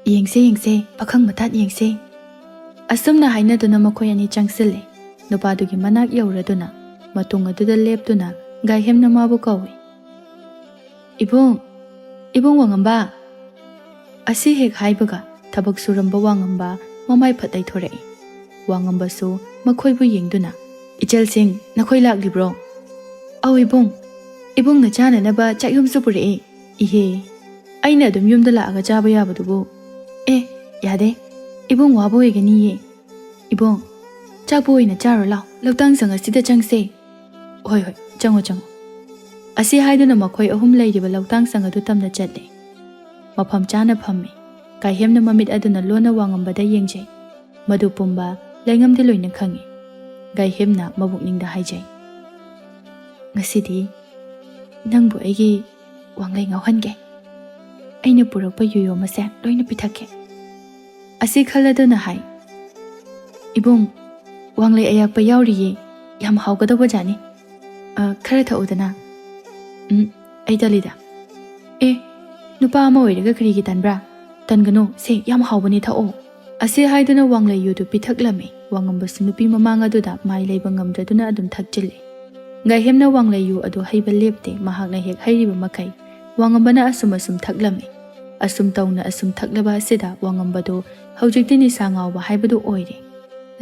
ꯌꯦꯡꯁꯦ, ꯌꯦꯡꯁꯦ, ꯄꯥꯈꯪ ꯃꯊꯠ ꯌꯦꯡꯁꯦ꯫ ꯑꯁꯨꯝꯅ ꯍꯥꯏꯅꯗꯨꯅ ꯃꯈꯣꯏ ꯑꯅꯤ ꯆꯪꯁꯤꯜꯂꯦ꯫ ꯅꯨꯄꯥꯗꯨꯒꯤ ꯃꯅꯥꯛ ꯌꯧꯔꯗꯨꯅ, ꯃꯇꯨꯡ ꯑꯗꯨꯗ ꯂꯦꯞꯇꯨꯅ ꯒꯥꯏꯍꯦꯝꯅ ꯃꯥꯕꯨ ꯀꯧꯏ꯫ "ꯏꯕꯨꯡ, ꯏꯕꯨꯡ ꯋꯥꯉꯝꯕ!" ꯑꯁꯤ ꯍꯦꯛ ꯍꯥꯏꯕꯒ ꯊꯕꯛ ꯁꯨꯔꯝꯕ ꯋꯥꯉꯝꯕ ꯃꯃꯥꯏ ꯐꯠ ꯂꯩꯊꯣꯔꯛꯏ꯫ ꯋꯥꯉꯝꯕꯁꯨ ꯃꯈꯣꯏꯕꯨ ꯌꯦꯡꯗꯨꯅ, "ꯏꯆꯜꯁꯤꯡ, ꯅꯈꯣꯏ ꯂꯥꯛꯂꯤꯕ꯭ꯔꯣ?" "ꯑꯧ ꯏꯕꯨꯡ, ꯏꯕꯨꯡꯅ ꯆꯥꯅꯅꯕ ꯆꯥꯛꯌꯨꯝꯁꯨ ꯄꯨꯔꯛꯏ꯫" "ꯏꯍꯦ, ꯑꯩꯅ ꯑꯗꯨꯝ ꯌꯨꯝꯗ ꯂꯥꯛꯑꯒ ꯆꯥꯕ ꯌꯥꯕꯗꯨꯕꯨ?" "ꯑꯦ, ꯌꯥꯗꯦ, ꯏꯕꯨꯡ ꯋꯥꯕ ꯑꯣꯏꯒꯅꯤꯌꯦ꯫ ꯏꯕꯨꯡ, ꯆꯥꯛꯄꯨ ꯑꯣꯏꯅ ꯆꯥꯔꯣ ꯂꯥꯎ, ꯂꯧꯇꯥꯡ ꯁꯪ ꯑꯁꯤꯗ ꯆꯪꯁꯦ꯫" "ꯍꯣꯏ, ꯍꯣꯏ, ꯆꯪꯉꯣ, ꯆꯪꯉꯣ꯫" ꯑꯁꯤ ꯍꯥꯏꯗꯨꯅ ꯃꯈꯣꯏ ꯑꯍꯨꯝ ꯂꯩꯔꯤꯕ ꯂꯧꯇꯥꯡ ꯁꯪ ꯑꯗꯨ ꯇꯝꯅ ꯆꯠꯂꯦ꯫ ꯃꯐꯝ ꯆꯥꯅ ꯐꯝꯃꯤ꯫ ꯒꯥꯏꯍꯦꯝꯅ ꯃꯃꯤꯠ ꯑꯗꯨꯅ ꯂꯣꯟꯅ ꯋꯥꯉꯝꯕꯗ ꯌꯦꯡꯖꯩ꯫ ꯃꯗꯨ ꯄꯨꯝꯕ ꯂꯩꯉꯝꯗꯤ ꯂꯣꯏꯅ ꯈꯪꯏ꯫ ꯒꯥꯏꯍꯦꯝꯅ ꯃꯕꯨꯛꯅꯤꯡꯗ ꯍꯥꯏꯖꯩ, "ꯉꯁꯤꯗꯤ ꯅꯪꯕꯨ ꯑꯩꯒꯤ ꯋꯥꯡꯂꯩ ꯉꯥꯎꯍꯟꯒꯦ꯫ ꯑꯩꯅ ꯄꯨꯔꯛꯄ ꯌꯨꯌꯣꯝ ꯑꯁꯦ ꯂꯣꯏꯅ ꯄꯤꯊꯛꯀꯦ꯫" ꯑꯁꯤ ꯈꯜꯂꯗꯨꯅ ꯍꯥꯏ, "ꯏꯕꯨꯡ, ꯋꯥꯡꯂꯩ ꯑꯌꯥꯛꯄ ꯌꯥꯎꯔꯤꯌꯦ, ꯌꯥꯝ ꯍꯥꯎꯒꯗꯧꯕ ꯖꯥꯠꯅꯤ꯫ ꯑ, ꯈꯔ ꯊꯛꯎꯗꯅ꯫" "ꯎꯝ, ꯑꯩ ꯇꯜꯂꯤꯗ꯫" "ꯑꯦ, ꯅꯨꯄꯥ ꯑꯃ ꯑꯣꯏꯔꯒ ꯀꯔꯤꯒꯤ ꯇꯟꯕ꯭ꯔꯥ? ꯇꯟꯒꯅꯨ, ꯁꯦ, ꯌꯥꯝ ꯍꯥꯎꯕꯅꯤ, ꯊꯛꯑꯣ꯫" ꯑꯁꯤ ꯍꯥꯏꯗꯨꯅ ꯋꯥꯡꯂꯩ ꯌꯨꯗꯨ ꯄꯤꯊꯛꯂꯝꯃꯤ꯫ ꯋꯥꯉꯝꯕꯁꯨ ꯅꯨꯄꯤ ꯃꯃꯥꯡ ꯑꯗꯨꯗ ꯃꯥꯏ ꯂꯩꯕ ꯉꯝꯗ꯭ꯔꯗꯨꯅ ꯑꯗꯨꯝ ꯊꯛꯆꯤꯜꯂꯤ꯫ ꯒꯥꯏꯍꯦꯝꯅ ꯋꯥꯡꯂꯩ ꯌꯨ ꯑꯗꯨ ꯍꯩꯕ ꯂꯦꯞꯇꯦ, ꯃꯍꯥꯛꯅ ꯍꯦꯛ ꯍꯩꯔꯤꯕ ꯃꯈꯩ ꯋꯥꯉꯝꯕꯅ ꯑꯁꯨꯝ ꯑꯁꯨꯝ ꯊꯛꯂꯝꯃꯤ꯫ ꯑꯁꯨꯝ ꯇꯧꯅ ꯑꯁꯨꯝ ꯊꯛꯂꯕ ꯑꯁꯤꯗ ꯋꯥꯉꯝꯕꯗꯨ ꯍꯧꯖꯤꯛꯇꯤ ꯅꯤꯁꯥ ꯉꯥꯎꯕ ꯍꯥꯏꯕꯗꯨ ꯑꯣꯏꯔꯦ꯫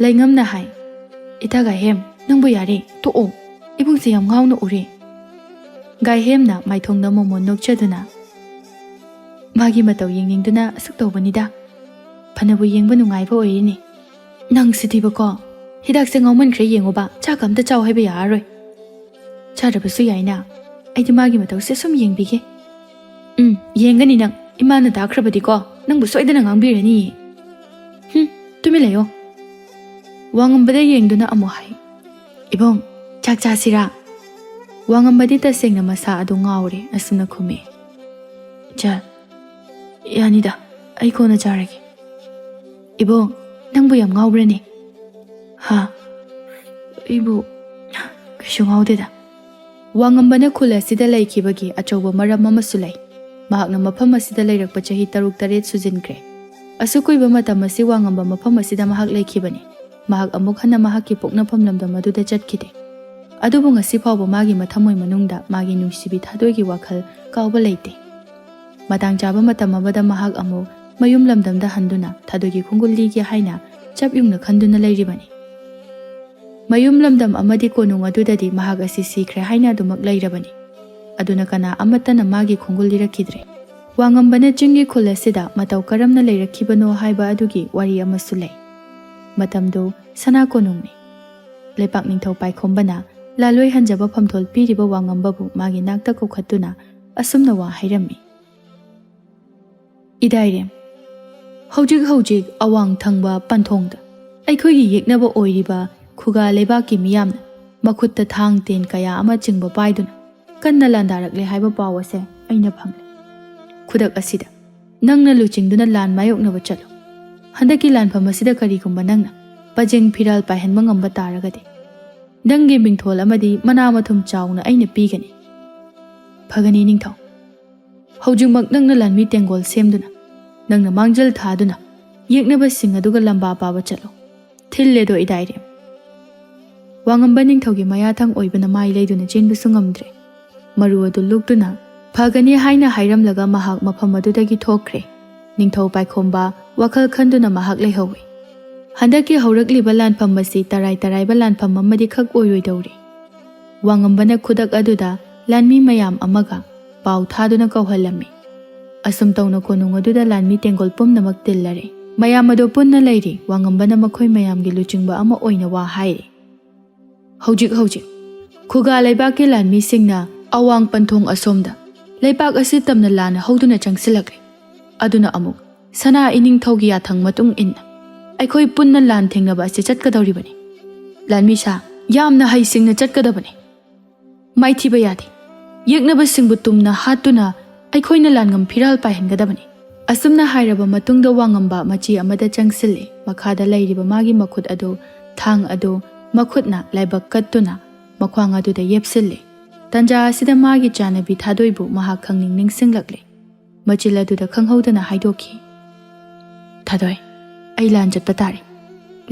ꯂꯩꯉꯝꯅ ꯍꯥꯏ, "ꯏꯇꯥ ꯒꯥꯏꯍꯦꯝ, ꯅꯪꯕꯨ ꯌꯥꯔꯦ, ꯇꯣꯛꯑꯣ꯫ ꯏꯕꯨꯡꯁꯦ ꯌꯥꯝ ꯉꯥꯎꯅ ꯎꯔꯦ꯫" ꯒꯥꯏꯍꯦꯝꯅ ꯃꯥꯏꯊꯣꯡꯗ ꯃꯣꯃꯣꯟ ꯅꯣꯛꯆꯗꯨꯅ, "ꯃꯥꯒꯤ ꯃꯇꯧ ꯌꯦꯡꯅꯤꯡꯗꯨꯅ ꯑꯁꯨꯛ ꯇꯧꯕꯅꯤꯗ꯫ ꯐꯅꯕꯨ ꯌꯦꯡꯕ ꯅꯨꯡꯉꯥꯏꯕ ꯑꯣꯏꯔꯤꯅꯦ꯫ ꯅꯪꯁꯤꯗꯤꯕꯀꯣ, ꯍꯤꯗꯥꯛꯁꯦ ꯉꯥꯎꯃꯟꯈ꯭ꯔꯦ ꯌꯦꯡꯉꯨꯕ, ꯆꯥꯛꯀ ꯑꯝꯇ ꯆꯥꯎ ꯍꯥꯏꯕ ꯌꯥꯔꯔꯣꯏ꯫" "ꯆꯥꯗ꯭ꯔꯕꯁꯨ ꯌꯥꯏꯅ, ꯑꯩꯗꯤ ꯃꯥꯒꯤ ꯃꯇꯧꯁꯦ ꯁꯨꯝ ꯌꯦꯡꯕꯤꯒꯦ꯫" "ꯎꯝ, ꯌꯦꯡꯒꯅꯤ ꯅꯪ, ꯏꯃꯥꯅ ꯇꯥꯈ꯭ꯔꯕꯗꯤꯀꯣ, ꯅꯪꯕꯨ ꯁꯣꯏꯗꯅ ꯉꯥꯡꯕꯤꯔꯅꯤꯌꯦ꯫" "ꯍꯨꯝ, ꯇꯨꯃꯤꯟ ꯂꯩꯌꯣ꯫" ꯋꯥꯉꯝꯕꯗ ꯌꯦꯡꯗꯨꯅ ꯑꯃꯨꯛ ꯍꯥꯏ, "ꯏꯕꯨꯡ, ꯆꯥꯛ ꯆꯥꯁꯤꯔꯥ?" ꯋꯥꯉꯝꯕꯗꯤ ꯇꯁꯦꯡꯅ ꯃꯁꯥ ꯑꯗꯨ ꯉꯥꯎꯔꯦ, ꯑꯁꯨꯝꯅ ꯈꯨꯝꯃꯤ, "ꯆꯥ, ꯌꯥꯅꯤꯗ, ꯑꯩ ꯀꯣꯟꯅ ꯆꯥꯔꯒꯦ꯫ ꯏꯕꯨꯡ, ꯅꯪꯕꯨ ꯌꯥꯝ ꯉꯥꯎꯕ꯭ꯔꯅꯦ?" "ꯍꯥ? ꯑꯩꯕꯨ ꯀꯩꯁꯨ ꯉꯥꯎꯗꯦꯗ꯫" ꯋꯥꯉꯝꯕꯅ ꯈꯨꯜ ꯑꯁꯤꯗ ꯂꯩꯈꯤꯕꯒꯤ ꯑꯆꯧꯕ ꯃꯔꯝ ꯑꯃꯁꯨ ꯂꯩ꯫ ꯃꯍꯥꯛꯅ ꯃꯐꯝ ꯑꯁꯤꯗ ꯂꯩꯔꯛꯄ ꯆꯍꯤ ꯇꯔꯨꯛ ꯇꯔꯦꯠ ꯁꯨꯖꯤꯟꯈ꯭ꯔꯦ꯫ ꯑꯁꯨꯛ ꯀꯨꯏꯕ ꯃꯇꯝ ꯑꯁꯤ ꯋꯥꯉꯝꯕ ꯃꯐꯝ ꯑꯁꯤꯗ ꯃꯍꯥꯛ ꯂꯩꯈꯤꯕꯅꯤ꯫ ꯃꯍꯥꯛ ꯑꯃꯨꯛ ꯍꯟꯅ ꯃꯍꯥꯛꯀꯤ ꯄꯣꯛꯅꯐꯝ ꯂꯝꯗꯝ ꯑꯗꯨꯗ ꯆꯠꯈꯤꯗꯦ꯫ ꯑꯗꯨꯕꯨ ꯉꯁꯤ ꯐꯥꯎꯕ ꯃꯥꯒꯤ ꯃꯊꯃꯣꯏ ꯃꯅꯨꯡꯗ ꯃꯥꯒꯤ ꯅꯨꯡꯁꯤꯕꯤ ꯊꯥꯗꯣꯏꯒꯤ ꯋꯥꯈꯜ ꯀꯥꯎꯕ ꯂꯩꯇꯦ꯫ ꯃꯇꯥꯡ ꯆꯥꯕ ꯃꯇꯝ ꯑꯃꯗ ꯃꯍꯥꯛ ꯑꯃꯨꯛ ꯃꯌꯨꯝ ꯂꯝꯗꯝꯗ ꯍꯟꯗꯨꯅ ꯊꯥꯗꯣꯏꯒꯤ ꯈꯣꯡꯒꯨꯜ ꯂꯤꯒꯦ ꯍꯥꯏꯅ ꯆꯞ ꯌꯨꯡꯅ ꯈꯟꯗꯨꯅ ꯂꯩꯔꯤꯕꯅꯤ꯫ ꯃꯌꯨꯝ ꯂꯝꯗꯝ ꯑꯃꯗꯤ ꯀꯣꯅꯨꯡ ꯑꯗꯨꯗꯗꯤ ꯃꯍꯥꯛ ꯑꯁꯤ ꯁꯤꯈ꯭ꯔꯦ ꯍꯥꯏꯅ ꯑꯗꯨꯃꯛ ꯂꯩꯔꯕꯅꯤ꯫ ꯑꯗꯨꯅ ꯀꯅꯥ ꯑꯃꯠꯇꯅ ꯃꯥꯒꯤ ꯈꯣꯡꯒꯨꯜ ꯂꯤꯔꯛꯈꯤꯗ꯭ꯔꯦ꯫ ꯋꯥꯉꯝꯕꯅ ꯆꯤꯡꯒꯤ ꯈꯨꯜ ꯑꯁꯤꯗ ꯃꯇꯧ ꯀꯔꯝꯅ ꯂꯩꯔꯛꯈꯤꯕꯅꯣ ꯍꯥꯏꯕ ꯑꯗꯨꯒꯤ ꯋꯥꯔꯤ ꯑꯃꯁꯨ ꯂꯩ꯫ ꯃꯇꯝꯗꯨ ꯁꯅꯥ ꯀꯣꯅꯨꯡꯅꯤ꯫ ꯂꯩꯄꯥꯛ ꯅꯤꯡꯊꯧ ꯄꯥꯏꯈꯣꯝꯕꯅ ꯂꯥꯂꯣꯏ ꯍꯟꯖꯕ ꯐꯝꯊꯣꯜ ꯄꯤꯔꯤꯕ ꯋꯥꯉꯝꯕꯕꯨ ꯃꯥꯒꯤ ꯅꯥꯛꯇ ꯀꯧꯈꯠꯇꯨꯅ ꯑꯁꯨꯝꯅ ꯋꯥ ꯍꯥꯏꯔꯝꯃꯤ, "ꯏꯗꯥꯏꯔꯦꯝ, ꯍꯧꯖꯤꯛ ꯍꯧꯖꯤꯛ ꯑꯋꯥꯡ ꯊꯪꯕ ꯄꯟꯊꯣꯡꯗ ꯑꯩꯈꯣꯏꯒꯤ ꯌꯦꯛꯅꯕ ꯑꯣꯏꯔꯤꯕ ꯈꯨꯒꯥ ꯂꯩꯕꯥꯛꯀꯤ ꯃꯤꯌꯥꯝꯅ ꯃꯈꯨꯠꯇ ꯊꯥꯡ ꯇꯦꯟ ꯀꯌꯥ ꯑꯃ ꯆꯤꯡꯕ ꯄꯥꯏꯗꯨꯅ ꯀꯟꯅ ꯂꯥꯟꯗꯥꯔꯛꯂꯦ ꯍꯥꯏꯕ ꯄꯥꯎ ꯑꯁꯦ ꯑꯩꯅ ꯐꯪꯂꯦ꯫ ꯈꯨꯗꯛ ꯑꯁꯤꯗ ꯅꯪꯅ ꯂꯨꯆꯤꯡꯗꯨꯅ ꯂꯥꯟ ꯃꯥꯌꯣꯛꯅꯕ ꯆꯠꯂꯨ꯫ ꯍꯟꯗꯛꯀꯤ ꯂꯥꯟꯐꯝ ꯑꯁꯤꯗ ꯀꯔꯤꯒꯨꯝꯕ ꯅꯪꯅ ꯄꯖꯦꯡ ꯐꯤꯔꯥꯜ ꯄꯥꯏꯍꯟꯕ ꯉꯝꯕ ꯇꯥꯔꯒꯗꯤ ꯅꯪꯒꯤ ꯃꯤꯡꯊꯣꯜ ꯑꯃꯗꯤ ꯃꯅꯥ ꯃꯊꯨꯝ ꯆꯥꯎꯅ ꯑꯩꯅ ꯄꯤꯒꯅꯤ꯫" "ꯐꯒꯅꯤ ꯅꯤꯡꯊꯧ꯫ ꯍꯧꯖꯤꯛꯃꯛ ꯅꯪꯅ ꯂꯥꯟꯃꯤ ꯇꯦꯡꯒꯣꯜ ꯁꯦꯝꯗꯨꯅ, ꯅꯪꯅ ꯃꯥꯡꯖꯤꯜ ꯊꯥꯗꯨꯅ ꯌꯦꯛꯅꯕꯁꯤꯡ ꯑꯗꯨꯒ ꯂꯝꯕꯥ ꯄꯥꯕ ꯆꯠꯂꯨ꯫ ꯊꯤꯜꯂꯦꯗꯣ ꯏꯗꯥꯏꯔꯦꯝ꯫" ꯋꯥꯉꯝꯕ ꯅꯤꯡꯊꯧꯒꯤ ꯃꯌꯥꯊꯪ ꯑꯣꯏꯕꯅ ꯃꯥꯏ ꯂꯩꯗꯨꯅ ꯆꯦꯟꯕꯁꯨ ꯉꯝꯗ꯭ꯔꯦ꯫ ꯃꯔꯨ ꯑꯗꯨ ꯂꯨꯛꯇꯨꯅ "ꯐꯒꯅꯤ" ꯍꯥꯏꯅ ꯍꯥꯏꯔꯝꯂꯒ ꯃꯍꯥꯛ ꯃꯐꯝ ꯑꯗꯨꯗꯒꯤ ꯊꯣꯛꯈ꯭ꯔꯦ꯫ ꯅꯤꯡꯊꯧ ꯄꯥꯏꯈꯣꯝꯕ ꯋꯥꯈꯜ ꯈꯟꯗꯨꯅ ꯃꯍꯥꯛ ꯂꯩꯍꯧꯏ꯫ ꯍꯟꯗꯛꯀꯤ ꯍꯧꯔꯛꯂꯤꯕ ꯂꯥꯟꯐꯝ ꯑꯁꯤ ꯇꯔꯥꯏ ꯇꯔꯥꯏꯕ ꯂꯥꯟꯐꯝ ꯑꯃꯗꯤ ꯈꯛ ꯑꯣꯏꯔꯣꯏꯗꯧꯔꯤ꯫ ꯋꯥꯉꯝꯕꯅ ꯈꯨꯗꯛ ꯑꯗꯨꯗ ꯂꯥꯟꯃꯤ ꯃꯌꯥꯝ ꯑꯃꯒ ꯄꯥꯎ ꯊꯥꯗꯨꯅ ꯀꯧꯍꯜꯂꯝꯃꯤ꯫ ꯑꯁꯨꯝ ꯇꯧꯅ ꯀꯣꯅꯨꯡ ꯑꯗꯨꯗ ꯂꯥꯟꯃꯤ ꯇꯦꯡꯒꯣꯜ ꯄꯨꯝꯅꯃꯛ ꯇꯤꯜꯂꯔꯦ꯫ ꯃꯌꯥꯝ ꯑꯗꯨ ꯄꯨꯟꯅ ꯂꯩꯔꯤ꯫ ꯋꯥꯉꯝꯕꯅ ꯃꯈꯣꯏ ꯃꯌꯥꯝꯒꯤ ꯂꯨꯆꯤꯡꯕ ꯑꯃ ꯑꯣꯏꯅ ꯋꯥ ꯍꯥꯏꯔꯤ꯫ "ꯍꯧꯖꯤꯛ ꯍꯧꯖꯤꯛ ꯈꯨꯒꯥ ꯂꯩꯕꯥꯛꯀꯤ ꯂꯥꯟꯃꯤꯁꯤꯡꯅ ꯑꯋꯥꯡ ꯄꯟꯊꯣꯡ ꯑꯁꯣꯝꯗ ꯂꯩꯕꯥꯛ ꯑꯁꯤ ꯇꯝꯅ ꯂꯥꯟꯅ ꯍꯧꯗꯨꯅ ꯆꯪꯁꯤꯜꯂꯛꯂꯦ꯫ ꯑꯗꯨꯅ ꯑꯃꯨꯛ ꯁꯅꯥ ꯏꯅꯤꯡꯊꯧꯒꯤ ꯌꯥꯊꯪ ꯃꯇꯨꯡ ꯏꯟꯅ ꯑꯩꯈꯣꯏ ꯄꯨꯟꯅ ꯂꯥꯟ ꯊꯦꯡꯅꯕ ꯑꯁꯤ ꯆꯠꯀꯗꯧꯔꯤꯕꯅꯤ꯫ ꯂꯥꯟꯃꯤ ꯁꯥ, ꯌꯥꯝꯅ ꯍꯩꯁꯤꯡꯅ ꯆꯠꯀꯗꯕꯅꯤ꯫ ꯃꯥꯏꯊꯤꯕ ꯌꯥꯗꯦ꯫ ꯌꯦꯛꯅꯕꯁꯤꯡꯕꯨ ꯇꯨꯝꯅ ꯍꯥꯠꯇꯨꯅ ꯑꯩꯈꯣꯏꯅ ꯂꯥꯟꯉꯝ ꯐꯤꯔꯥꯜ ꯄꯥꯏꯍꯟꯒꯗꯕꯅꯤ꯫ ꯑꯁꯨꯝꯅ ꯍꯥꯏꯔꯕ ꯃꯇꯨꯡꯗ ꯋꯥꯉꯝꯕ ꯃꯆꯤ ꯑꯃꯗ ꯆꯪꯁꯤꯜꯂꯦ꯫ ꯃꯈꯥꯗ ꯂꯩꯔꯤꯕ ꯃꯥꯒꯤ ꯃꯈꯨꯠ ꯑꯗꯨ, ꯊꯥꯡ ꯑꯗꯨ ꯃꯈꯨꯠꯅ ꯂꯥꯏꯕꯛ ꯀꯠꯇꯨꯅ ꯃꯈ꯭ꯋꯥꯡ ꯑꯗꯨꯗ ꯌꯦꯞꯁꯤꯜꯂꯦ꯫ ꯇꯟꯖꯥ ꯑꯁꯤꯗ ꯃꯥꯒꯤ ꯆꯥꯟꯅꯕꯤ ꯊꯥꯗꯣꯏꯕꯨ ꯃꯍꯥꯛ ꯈꯪꯅꯤꯡ ꯅꯤꯡꯁꯤꯡꯂꯛꯂꯦ꯫ ꯃꯆꯤꯜ ꯑꯗꯨꯗ ꯈꯪꯍꯧꯗꯅ ꯍꯥꯏꯗꯣꯛꯈꯤ, "ꯊꯥꯗꯣꯏ, ꯑꯩ ꯂꯥꯟ ꯆꯠꯄ ꯇꯥꯔꯦ꯫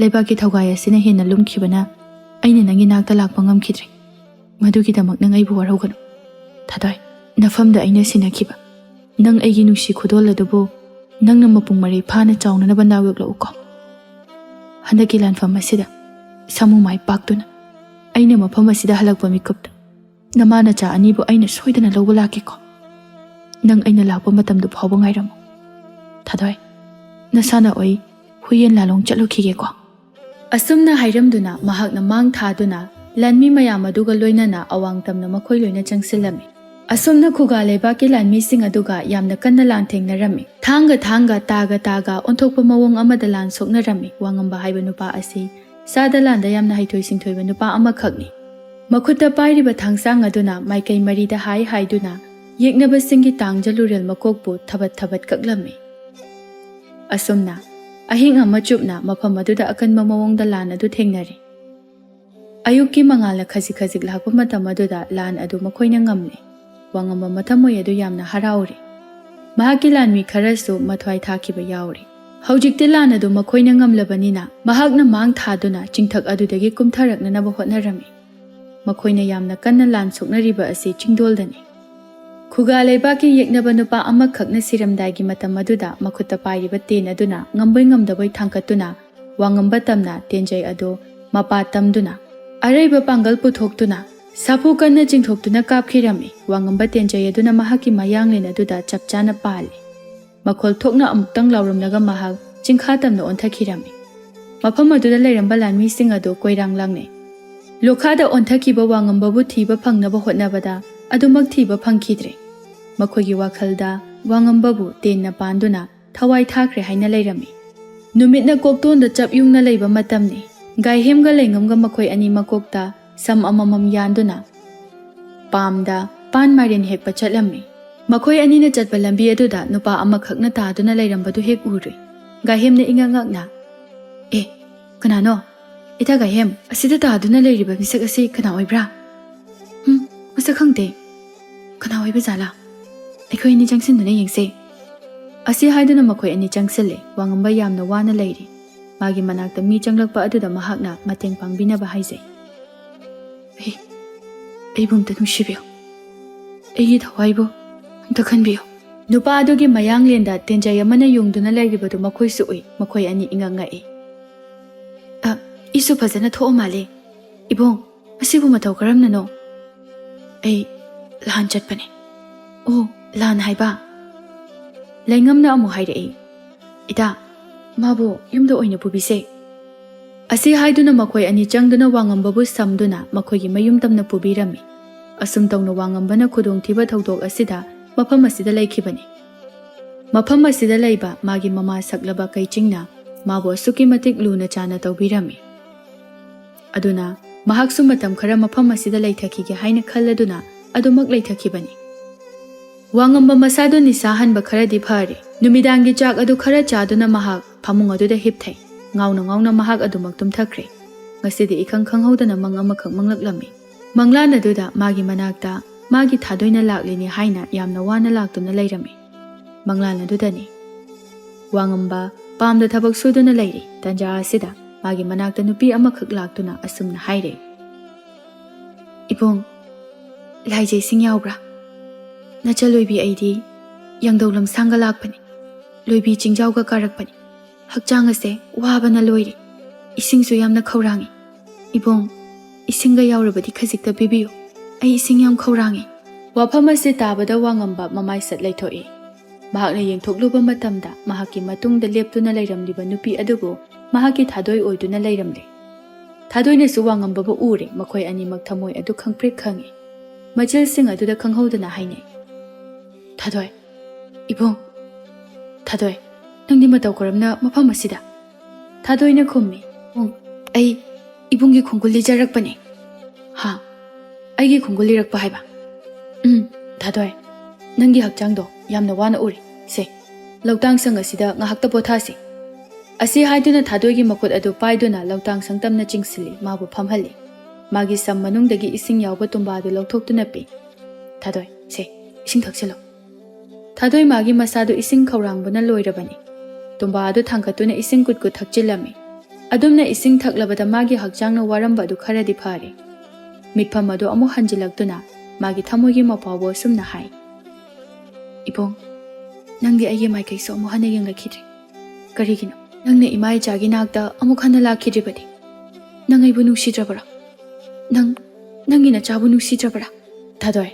ꯂꯩꯕꯥꯛꯀꯤ ꯊꯧꯒꯥꯏ ꯑꯁꯤꯅ ꯍꯦꯟꯅ ꯂꯨꯝꯈꯤꯕꯅ ꯑꯩꯅ ꯅꯪꯒꯤ ꯅꯥꯛꯇ ꯂꯥꯛꯄ ꯉꯝꯈꯤꯗ꯭ꯔꯦ꯫ ꯃꯗꯨꯒꯤꯗꯃꯛ ꯅꯪ ꯑꯩꯕꯨ ꯋꯥꯔꯧꯒꯅꯨ꯫ ꯊꯥꯗꯣꯏ, ꯅꯐꯝꯗ ꯑꯩꯅ ꯁꯤꯟꯅꯈꯤꯕ ꯅꯪ ꯑꯩꯒꯤ ꯅꯨꯡꯁꯤ ꯈꯨꯗꯣꯜ ꯑꯗꯨꯕꯨ ꯅꯪꯅ ꯃꯄꯨꯡ ꯃꯔꯩ ꯐꯥꯅ ꯆꯥꯎꯅꯅꯕ ꯅꯥꯎ ꯌꯣꯛꯂꯛꯎꯀꯣ꯫ ꯍꯟꯗꯛꯀꯤ ꯂꯥꯟꯐꯝ ꯑꯁꯤꯗ ꯁꯥꯃꯨ ꯃꯥꯏ ꯄꯥꯛꯇꯨꯅ ꯑꯩꯅ ꯃꯐꯝ ꯑꯁꯤꯗ ꯍꯜꯂꯛꯄ ꯃꯤꯀꯨꯞꯇ ꯅꯃꯥ ꯅꯆꯥ ꯑꯅꯤꯕꯨ ꯑꯩꯅ ꯁꯣꯏꯗꯅ ꯂꯧꯕ ꯂꯥꯛꯀꯦꯀꯣ꯫ ꯅꯪ ꯑꯩꯅ ꯂꯥꯛꯄ ꯃꯇꯝꯗꯨ ꯐꯥꯎꯕ ꯉꯥꯏꯔꯝꯃꯨ꯫ ꯊꯥꯗꯣꯏ, ꯅꯁꯥꯅ ꯑꯣꯏ ꯍꯨꯏꯌꯦꯟ ꯂꯥꯂꯣꯡ ꯆꯠꯂꯨꯈꯤꯒꯦꯀꯣ꯫" ꯑꯁꯨꯝꯅ ꯍꯥꯏꯔꯝꯗꯨꯅ ꯃꯍꯥꯛꯅ ꯃꯥꯡ ꯊꯥꯗꯨꯅ ꯂꯥꯟꯃꯤ ꯃꯌꯥꯝ ꯑꯗꯨꯒ ꯂꯣꯏꯅꯅ ꯑꯋꯥꯡ ꯇꯝꯅ ꯃꯈꯣꯏ ꯂꯣꯏꯅ ꯆꯪꯁꯤꯜꯂꯝꯃꯤ꯫ ꯑꯁꯨꯝꯅ ꯈꯨꯒꯥ ꯂꯩꯕꯥꯛꯀꯤ ꯂꯥꯟꯃꯤꯁꯤꯡ ꯑꯗꯨꯒ ꯌꯥꯝꯅ ꯀꯟꯅ ꯂꯥꯟꯊꯦꯡꯅꯔꯝꯃꯤ꯫ ꯊꯥꯡꯒ ꯊꯥꯡꯒ, ꯇꯥꯒ ꯇꯥꯒ ꯑꯣꯟꯊꯣꯛꯄ ꯃꯑꯣꯡ ꯑꯃꯗ ꯂꯥꯟ ꯁꯣꯛꯅꯔꯝꯃꯤ꯫ ꯋꯥꯉꯝꯕ ꯍꯥꯏꯕ ꯅꯨꯄꯥ ꯑꯁꯤ ꯆꯥꯗ ꯂꯥꯟꯗ ꯌꯥꯝꯅ ꯍꯩꯊꯣꯏ ꯁꯤꯡꯊꯣꯏꯕ ꯅꯨꯄꯥ ꯑꯃꯈꯛꯅꯤ꯫ ꯃꯈꯨꯠꯇ ꯄꯥꯏꯔꯤꯕ ꯊꯥꯡꯁꯥꯡ ꯑꯗꯨꯅ ꯃꯥꯏꯀꯩ ꯃꯔꯤꯗ ꯍꯥꯏ ꯍꯥꯏꯗꯨꯅ ꯌꯦꯛꯅꯕꯁꯤꯡꯒꯤ ꯇꯥꯡꯖ ꯂꯨꯔꯦꯜ ꯃꯀꯣꯛꯄꯨ ꯊꯕꯠ ꯊꯕꯠ ꯀꯛꯂꯝꯃꯤ꯫ ꯑꯁꯨꯝꯅ ꯑꯍꯤꯡ ꯑꯃ ꯆꯨꯞꯅ ꯃꯐꯝ ꯑꯗꯨꯗ ꯑꯀꯟꯕ ꯃꯑꯣꯡꯗ ꯂꯥꯟ ꯑꯗꯨ ꯊꯦꯡꯅꯔꯤ꯫ ꯑꯌꯨꯛꯀꯤ ꯃꯉꯥꯜꯅ ꯈꯖꯤꯛ ꯈꯖꯤꯛ ꯂꯥꯛꯄ ꯃꯇꯝ ꯑꯗꯨꯗ ꯂꯥꯟ ꯑꯗꯨ ꯃꯈꯣꯏꯅ ꯉꯝꯂꯦ꯫ ꯋꯥꯉꯝꯕ ꯃꯊꯃꯣꯏ ꯑꯗꯨ ꯌꯥꯝꯅ ꯍꯔꯥꯎꯔꯤ꯫ ꯃꯍꯥꯛꯀꯤ ꯂꯥꯟꯃꯤ ꯈꯔꯁꯨ ꯃꯊ꯭ꯋꯥꯏ ꯊꯥꯈꯤꯕ ꯌꯥꯎꯔꯤ꯫ ꯍꯧꯖꯤꯛꯇꯤ ꯂꯥꯟ ꯑꯗꯨ ꯃꯈꯣꯏꯅ ꯉꯝꯂꯕꯅꯤꯅ ꯃꯍꯥꯛꯅ ꯃꯥꯡ ꯊꯥꯗꯨꯅ ꯆꯤꯡꯊꯛ ꯑꯗꯨꯗꯒꯤ ꯀꯨꯝꯊꯔꯛꯅꯅꯕ ꯍꯣꯠꯅꯔꯝꯃꯤ꯫ ꯃꯈꯣꯏꯅ ꯌꯥꯝꯅ ꯀꯟꯅ ꯂꯥꯟ ꯁꯣꯛꯅꯔꯤꯕ ꯑꯁꯤ ꯆꯤꯡꯗꯣꯜꯗꯅꯤ꯫ ꯈꯨꯒꯥ ꯂꯩꯕꯥꯛꯀꯤ ꯌꯦꯛꯅꯕ ꯅꯨꯄꯥ ꯑꯃꯈꯛꯅ ꯁꯤꯔꯝꯗꯥꯏꯒꯤ ꯃꯇꯝ ꯑꯗꯨꯗ ꯃꯈꯨꯠꯇ ꯄꯥꯏꯔꯤꯕ ꯇꯦꯟ ꯑꯗꯨꯅ ꯉꯝꯕꯣꯏ ꯉꯝꯗꯕꯣꯏ ꯊꯥꯡꯒꯠꯇꯨꯅ ꯋꯥꯉꯝꯕ ꯇꯝꯅ ꯇꯦꯟꯖꯩ ꯑꯗꯨ ꯃꯄꯥ ꯇꯝꯗꯨꯅ ꯑꯔꯩꯕ ꯄꯥꯡꯒꯜ ꯄꯨꯊꯣꯛꯇꯨꯅ ꯁꯥꯐꯨ ꯀꯟꯅ ꯆꯤꯡꯊꯣꯛꯇꯨꯅ ꯀꯥꯞꯈꯤꯔꯝꯃꯤ꯫ ꯋꯥꯉꯝꯕ ꯇꯦꯟꯖꯩ ꯑꯗꯨꯅ ꯃꯍꯥꯛꯀꯤ ꯃꯌꯥꯡꯂꯦꯟ ꯑꯗꯨꯗ ꯆꯞ ꯆꯥꯅ ꯄꯥꯜꯂꯤ꯫ ꯃꯈꯣꯜ ꯊꯣꯛꯅ ꯑꯃꯨꯛꯇꯪ ꯂꯥꯎꯔꯝꯂꯒ ꯃꯍꯥꯛ ꯆꯤꯡꯈꯥ ꯇꯝꯅ ꯑꯣꯟꯊꯈꯤꯔꯝꯃꯤ꯫ ꯃꯐꯝ ꯑꯗꯨꯗ ꯂꯩꯔꯝꯕ ꯂꯥꯟꯃꯤꯁꯤꯡ ꯑꯗꯨ ꯀꯣꯏꯔꯥꯡ ꯂꯥꯡꯅꯩ꯫ ꯂꯣꯈꯥꯗ ꯑꯣꯟꯊꯈꯤꯕ ꯋꯥꯉꯝꯕꯕꯨ ꯊꯤꯕ ꯐꯪꯅꯕ ꯍꯣꯠꯅꯕꯗ ꯑꯗꯨꯃꯛ ꯊꯤꯕ ꯐꯪꯈꯤꯗ꯭ꯔꯦ꯫ ꯃꯈꯣꯏꯒꯤ ꯋꯥꯈꯜꯗ ꯋꯥꯉꯝꯕꯕꯨ ꯇꯦꯟꯅ ꯄꯥꯟꯗꯨꯅ ꯊꯋꯥꯏ ꯊꯥꯈ꯭ꯔꯦ ꯍꯥꯏꯅ ꯂꯩꯔꯝꯃꯤ꯫ ꯅꯨꯃꯤꯠꯅ ꯀꯣꯛꯇꯣꯟꯗ ꯆꯞ ꯌꯨꯡꯅ ꯂꯩꯕ ꯃꯇꯝꯅꯤ꯫ ꯒꯥꯏꯍꯦꯝꯒ ꯂꯩꯉꯝꯒ ꯃꯈꯣꯏ ꯑꯅꯤ ꯃꯀꯣꯛꯇ ꯁꯝ ꯑꯃꯃꯝ ꯌꯥꯟꯗꯨꯅ ꯄꯥꯝꯗ ꯄꯥꯟ ꯃꯥꯏꯔꯦꯟ ꯍꯦꯛꯄ ꯆꯠꯂꯝꯃꯤ꯫ ꯃꯈꯣꯏ ꯑꯅꯤꯅ ꯆꯠꯄ ꯂꯝꯕꯤ ꯑꯗꯨꯗ ꯅꯨꯄꯥ ꯑꯃꯈꯛꯅ ꯇꯥꯗꯨꯅ ꯂꯩꯔꯝꯕꯗꯨ ꯍꯦꯛ ꯎꯔꯨꯏ꯫ ꯒꯥꯏꯍꯦꯝꯅ ꯏꯉꯛ ꯉꯛꯅ, "ꯑꯦ, ꯀꯅꯥꯅꯣ? ꯏꯇꯥ ꯒꯥꯏꯍꯦꯝ, ꯑꯁꯤꯗ ꯇꯥꯗꯨꯅ ꯂꯩꯔꯤꯕ ꯃꯤꯁꯛ ꯑꯁꯤ ꯀꯅꯥ ꯑꯣꯏꯕ꯭ꯔꯥ?" "ꯎꯝ, ꯃꯁꯛ ꯈꯪꯗꯦ꯫ ꯀꯅꯥ ꯑꯣꯏꯕ ꯖꯥꯠꯂꯥ? ꯑꯩꯈꯣꯏ ꯑꯅꯤ ꯆꯪꯁꯤꯟꯗꯨꯅ ꯌꯦꯡꯁꯦ꯫" ꯑꯁꯤ ꯍꯥꯏꯗꯨꯅ ꯃꯈꯣꯏ ꯑꯅꯤ ꯆꯪꯁꯤꯜꯂꯦ꯫ ꯋꯥꯉꯝꯕ ꯌꯥꯝꯅ ꯋꯥꯅ ꯂꯩꯔꯤ꯫ ꯃꯥꯒꯤ ꯃꯅꯥꯛꯇ ꯃꯤ ꯆꯪꯂꯛꯄ ꯑꯗꯨꯗ ꯃꯍꯥꯛꯅ ꯃꯇꯦꯡ ꯄꯥꯡꯕꯤꯅꯕ ꯍꯥꯏꯖꯩ꯫ "ꯑꯩ, ꯑꯩꯕꯨ ꯑꯝꯇ ꯅꯨꯡꯁꯤꯕꯤꯌꯨ꯫ ꯑꯩꯒꯤ ꯊꯋꯥꯏꯕꯨ ꯑꯝꯇ ꯈꯟꯕꯤꯌꯨ꯫" ꯅꯨꯄꯥ ꯑꯗꯨꯒꯤ ꯃꯌꯥꯡꯂꯦꯟꯗ ꯇꯦꯟꯖꯩ ꯑꯃꯅ ꯌꯨꯡꯗꯨꯅ ꯂꯩꯔꯤꯕꯗꯨ ꯃꯈꯣꯏꯁꯨ ꯎꯏ꯫ ꯃꯈꯣꯏ ꯑꯅꯤ ꯏꯉꯛ ꯉꯛꯏ꯫ "ꯑ, ꯏꯁꯨ ꯐꯖꯅ ꯊꯣꯛꯑ ꯃꯥꯜꯂꯦ꯫ ꯏꯕꯨꯡ, ꯑꯁꯤꯕꯨ ꯃꯇꯧ ꯀꯔꯝꯅꯅꯣ?" "ꯑꯩ ꯂꯥꯟ ꯆꯠꯄꯅꯦ꯫" "ꯑꯣ, ꯂꯥꯟ ꯍꯥꯏꯕ?" ꯂꯩꯉꯝꯅ ꯑꯃꯨꯛ ꯍꯥꯏꯔꯛꯏ꯫ "ꯏꯇꯥ, ꯃꯥꯕꯨ ꯌꯨꯝꯗ ꯑꯣꯏꯅ ꯄꯨꯕꯤꯁꯦ꯫" ꯑꯁꯤ ꯍꯥꯏꯗꯨꯅ ꯃꯈꯣꯏ ꯑꯅꯤ ꯆꯪꯗꯨꯅ ꯋꯥꯉꯝꯕꯕꯨ ꯁꯝꯗꯨꯅ ꯃꯈꯣꯏꯒꯤ ꯃꯌꯨꯝ ꯇꯝꯅ ꯄꯨꯕꯤꯔꯝꯃꯤ꯫ ꯑꯁꯨꯝ ꯇꯧꯅ ꯋꯥꯉꯝꯕꯅ ꯈꯨꯗꯣꯡꯊꯤꯕ ꯊꯧꯗꯣꯛ ꯑꯁꯤꯗ ꯃꯐꯝ ꯑꯁꯤꯗ ꯂꯩꯈꯤꯕꯅꯤ꯫ ꯃꯐꯝ ꯑꯁꯤꯗ ꯂꯩꯕ ꯃꯥꯒꯤ ꯃꯃꯥ ꯁꯛꯂꯕ ꯀꯩꯆꯤꯡꯅ ꯃꯥꯕꯨ ꯑꯁꯨꯛꯀꯤ ꯃꯇꯤꯛ ꯂꯨꯅ ꯆꯥꯅ ꯇꯧꯕꯤꯔꯝꯃꯤ꯫ ꯑꯗꯨꯅ ꯃꯍꯥꯛꯁꯨ ꯃꯇꯝ ꯈꯔ ꯃꯐꯝ ꯑꯁꯤꯗ ꯂꯩꯊꯈꯤꯒꯦ ꯍꯥꯏꯅ ꯈꯜꯂꯗꯨꯅ ꯑꯗꯨꯃꯛ ꯂꯩꯊꯈꯤꯕꯅꯤ꯫ ꯋꯥꯉꯝꯕ ꯃꯁꯥꯗꯨ ꯅꯤꯁꯥ ꯍꯟꯕ ꯈꯔꯗꯤ ꯐꯔꯦ꯫ ꯅꯨꯃꯤꯗꯥꯡꯒꯤ ꯆꯥꯛ ꯑꯗꯨ ꯈꯔ ꯆꯥꯗꯨꯅ ꯃꯍꯥꯛ ꯐꯃꯨꯡ ꯑꯗꯨꯗ ꯍꯤꯞꯊꯩ꯫ ꯉꯥꯎꯅ ꯉꯥꯎꯅ ꯃꯍꯥꯛ ꯑꯗꯨꯃꯛ ꯇꯨꯝꯊꯈ꯭ꯔꯦ꯫ ꯉꯁꯤꯗꯤ ꯏꯈꯪ ꯈꯪꯍꯧꯗꯅ ꯃꯪ ꯑꯃꯈꯛ ꯃꯪꯂꯛꯂꯝꯃꯤ꯫ ꯃꯪꯂꯥꯟ ꯑꯗꯨꯗ ꯃꯥꯒꯤ ꯃꯅꯥꯛꯇ ꯃꯥꯒꯤ ꯊꯥꯗꯣꯏꯅ ꯂꯥꯛꯂꯤꯅꯤ ꯍꯥꯏꯅ ꯌꯥꯝꯅ ꯋꯥꯅ ꯂꯥꯛꯇꯨꯅ ꯂꯩꯔꯝꯃꯤ꯫ ꯃꯪꯂꯥꯟ ꯑꯗꯨꯗꯅꯤ꯫ ꯋꯥꯉꯝꯕ ꯄꯥꯝꯗ ꯊꯕꯛ ꯁꯨꯗꯨꯅ ꯂꯩꯔꯤ꯫ ꯇꯟꯖꯥ ꯑꯁꯤꯗ ꯃꯥꯒꯤ ꯃꯅꯥꯛꯇ ꯅꯨꯄꯤ ꯑꯃꯈꯛ ꯂꯥꯛꯇꯨꯅ ꯑꯁꯨꯝꯅ ꯍꯥꯏꯔꯦ, "ꯏꯕꯨꯡ, ꯂꯥꯏꯖꯩꯁꯤꯡ ꯌꯥꯎꯕ꯭ꯔꯥ? ꯅꯆꯜ ꯂꯣꯏꯕꯤ ꯑꯩꯗꯤ ꯌꯥꯡꯗꯧ ꯂꯝꯁꯥꯡꯒ ꯂꯥꯛꯄꯅꯤ, ꯂꯣꯏꯕꯤ ꯆꯤꯡꯖꯥꯎꯒ ꯀꯥꯔꯛꯄꯅꯤ꯫ ꯍꯛꯆꯥꯡ ꯑꯁꯦ ꯋꯥꯕꯅ ꯂꯣꯏꯔꯦ꯫ ꯏꯁꯤꯡꯁꯨ ꯌꯥꯝꯅ ꯈꯧꯔꯥꯡꯏ꯫ ꯏꯕꯨꯡ, ꯏꯁꯤꯡꯒ ꯌꯥꯎꯔꯕꯗꯤ ꯈꯖꯤꯛꯇ ꯄꯤꯕꯤꯌꯨ꯫ ꯑꯩ ꯏꯁꯤꯡ ꯌꯥꯝ ꯈꯧꯔꯥꯡꯏ꯫" ꯋꯥꯐꯝ ꯑꯁꯤ ꯇꯥꯕꯗ ꯋꯥꯉꯝꯕ ꯃꯃꯥꯏ ꯁꯠ ꯂꯩꯊꯣꯛꯏ꯫ ꯃꯍꯥꯛꯅ ꯌꯦꯡꯊꯣꯛꯂꯨꯕ ꯃꯇꯝꯗ ꯃꯍꯥꯛꯀꯤ ꯃꯇꯨꯡꯗ ꯂꯦꯞꯇꯨꯅ ꯂꯩꯔꯝꯂꯤꯕ ꯅꯨꯄꯤ ꯑꯗꯨꯕꯨ ꯃꯍꯥꯛꯀꯤ ꯊꯥꯗꯣꯏ ꯑꯣꯏꯗꯨꯅ ꯂꯩꯔꯝꯂꯦ꯫ ꯊꯥꯗꯣꯏꯅꯁꯨ ꯋꯥꯉꯝꯕꯕꯨ ꯎꯔꯦ꯫ ꯃꯈꯣꯏ ꯑꯅꯤꯃꯛ ꯊꯃꯣꯏ ꯑꯗꯨ ꯈꯪꯄ꯭ꯔꯦꯛ ꯈꯪꯏ꯫ ꯃꯆꯤꯜꯁꯤꯡ ꯑꯗꯨꯗ ꯈꯪꯍꯧꯗꯅ ꯍꯥꯏꯅꯩ, "ꯊꯥꯗꯣꯏ, ꯏꯕꯨꯡ, ꯊꯥꯗꯣꯏ, ꯅꯪꯗꯤ ꯃꯇꯧ ꯀꯔꯝꯅ ꯃꯐꯝ ꯑꯁꯤꯗ?" ꯊꯥꯗꯣꯏꯅ ꯈꯨꯝꯃꯤ, "ꯎꯝ, "ꯑꯩ ꯏꯕꯨꯡꯒꯤ ꯈꯣꯡꯒꯨꯜ ꯂꯤꯖꯔꯛꯄꯅꯦ꯫" "ꯍꯥ? ꯑꯩꯒꯤ ꯈꯣꯡꯒꯨꯜ ꯂꯤꯔꯛꯄ ꯍꯥꯏꯕ?" "ꯎꯝ, ꯊꯥꯗꯣꯏ, ꯅꯪꯒꯤ ꯍꯛꯆꯥꯡꯗꯣ ꯌꯥꯝꯅ ꯋꯥꯅ ꯎꯔꯦ꯫ ꯁꯦ, ꯂꯧꯇꯥꯡ ꯁꯪ ꯑꯁꯤꯗ ꯉꯥꯏꯍꯥꯛꯇ ꯄꯣꯊꯥꯁꯤ꯫" ꯑꯁꯤ ꯍꯥꯏꯗꯨꯅ ꯊꯥꯗꯣꯏꯒꯤ ꯃꯈꯨꯠ ꯑꯗꯨ ꯄꯥꯏꯗꯨꯅ ꯂꯧꯇꯥꯡ ꯁꯪ ꯇꯝꯅ ꯆꯤꯡꯁꯤꯜꯂꯤ, ꯃꯥꯕꯨ ꯐꯝꯍꯜꯂꯤ꯫ ꯃꯥꯒꯤ ꯁꯝ ꯃꯅꯨꯡꯗꯒꯤ ꯏꯁꯤꯡ ꯌꯥꯎꯕ ꯇꯨꯝꯕꯥ ꯑꯗꯨ ꯂꯧꯊꯣꯛꯇꯨꯅ ꯄꯤ꯫ "ꯊꯥꯗꯣꯏ, ꯁꯦ, ꯏꯁꯤꯡ ꯊꯛꯆꯤꯜꯂꯣ꯫" ꯊꯥꯗꯣꯏ ꯃꯥꯒꯤ ꯃꯁꯥꯗꯨ ꯏꯁꯤꯡ ꯈꯧꯔꯥꯡꯕꯅ ꯂꯣꯏꯔꯕꯅꯤ꯫ ꯇꯨꯝꯕꯥ ꯑꯗꯨ ꯊꯥꯡꯒꯠꯇꯨꯅ ꯏꯁꯤꯡ ꯀꯨꯠ ꯀꯨꯠ ꯊꯛꯆꯤꯜꯂꯝꯃꯤ꯫ ꯑꯗꯨꯝꯅ ꯏꯁꯤꯡ ꯊꯛꯂꯕꯗ ꯃꯥꯒꯤ ꯍꯛꯆꯥꯡꯅ ꯋꯥꯔꯝꯕ ꯑꯗꯨ ꯈꯔꯗꯤ ꯐꯔꯦ꯫ ꯃꯤꯠꯐꯝ ꯑꯗꯨ ꯑꯃꯨꯛ ꯍꯟꯖꯤꯜꯂꯛꯇꯨꯅ ꯃꯥꯒꯤ ꯊꯃꯣꯏꯒꯤ ꯃꯄꯥꯎꯕꯨ ꯑꯁꯨꯝꯅ ꯍꯥꯏ, "ꯏꯕꯨꯡ, ꯅꯪꯗꯤ ꯑꯩꯒꯤ ꯃꯥꯏꯀꯩꯁꯨ ꯑꯃꯨꯛ ꯍꯟꯅ ꯌꯦꯡꯂꯛꯈꯤꯗ꯭ꯔꯦ꯫ ꯀꯔꯤꯒꯤꯅꯣ? ꯅꯪꯅ ꯏꯃꯥ ꯏꯆꯥꯒꯤ ꯅꯥꯛꯇ ꯑꯃꯨꯛ ꯍꯟꯅ ꯂꯥꯛꯈꯤꯗ꯭ꯔꯤꯕꯗꯤ? ꯅꯪ ꯑꯩꯕꯨ ꯅꯨꯡꯁꯤꯗ꯭ꯔꯕ꯭ꯔꯥ? ꯅꯪ, ꯅꯪꯒꯤ ꯅꯆꯥꯕꯨ ꯅꯨꯡꯁꯤꯗ꯭ꯔꯕ꯭ꯔꯥ?" "ꯊꯥꯗꯣꯏ,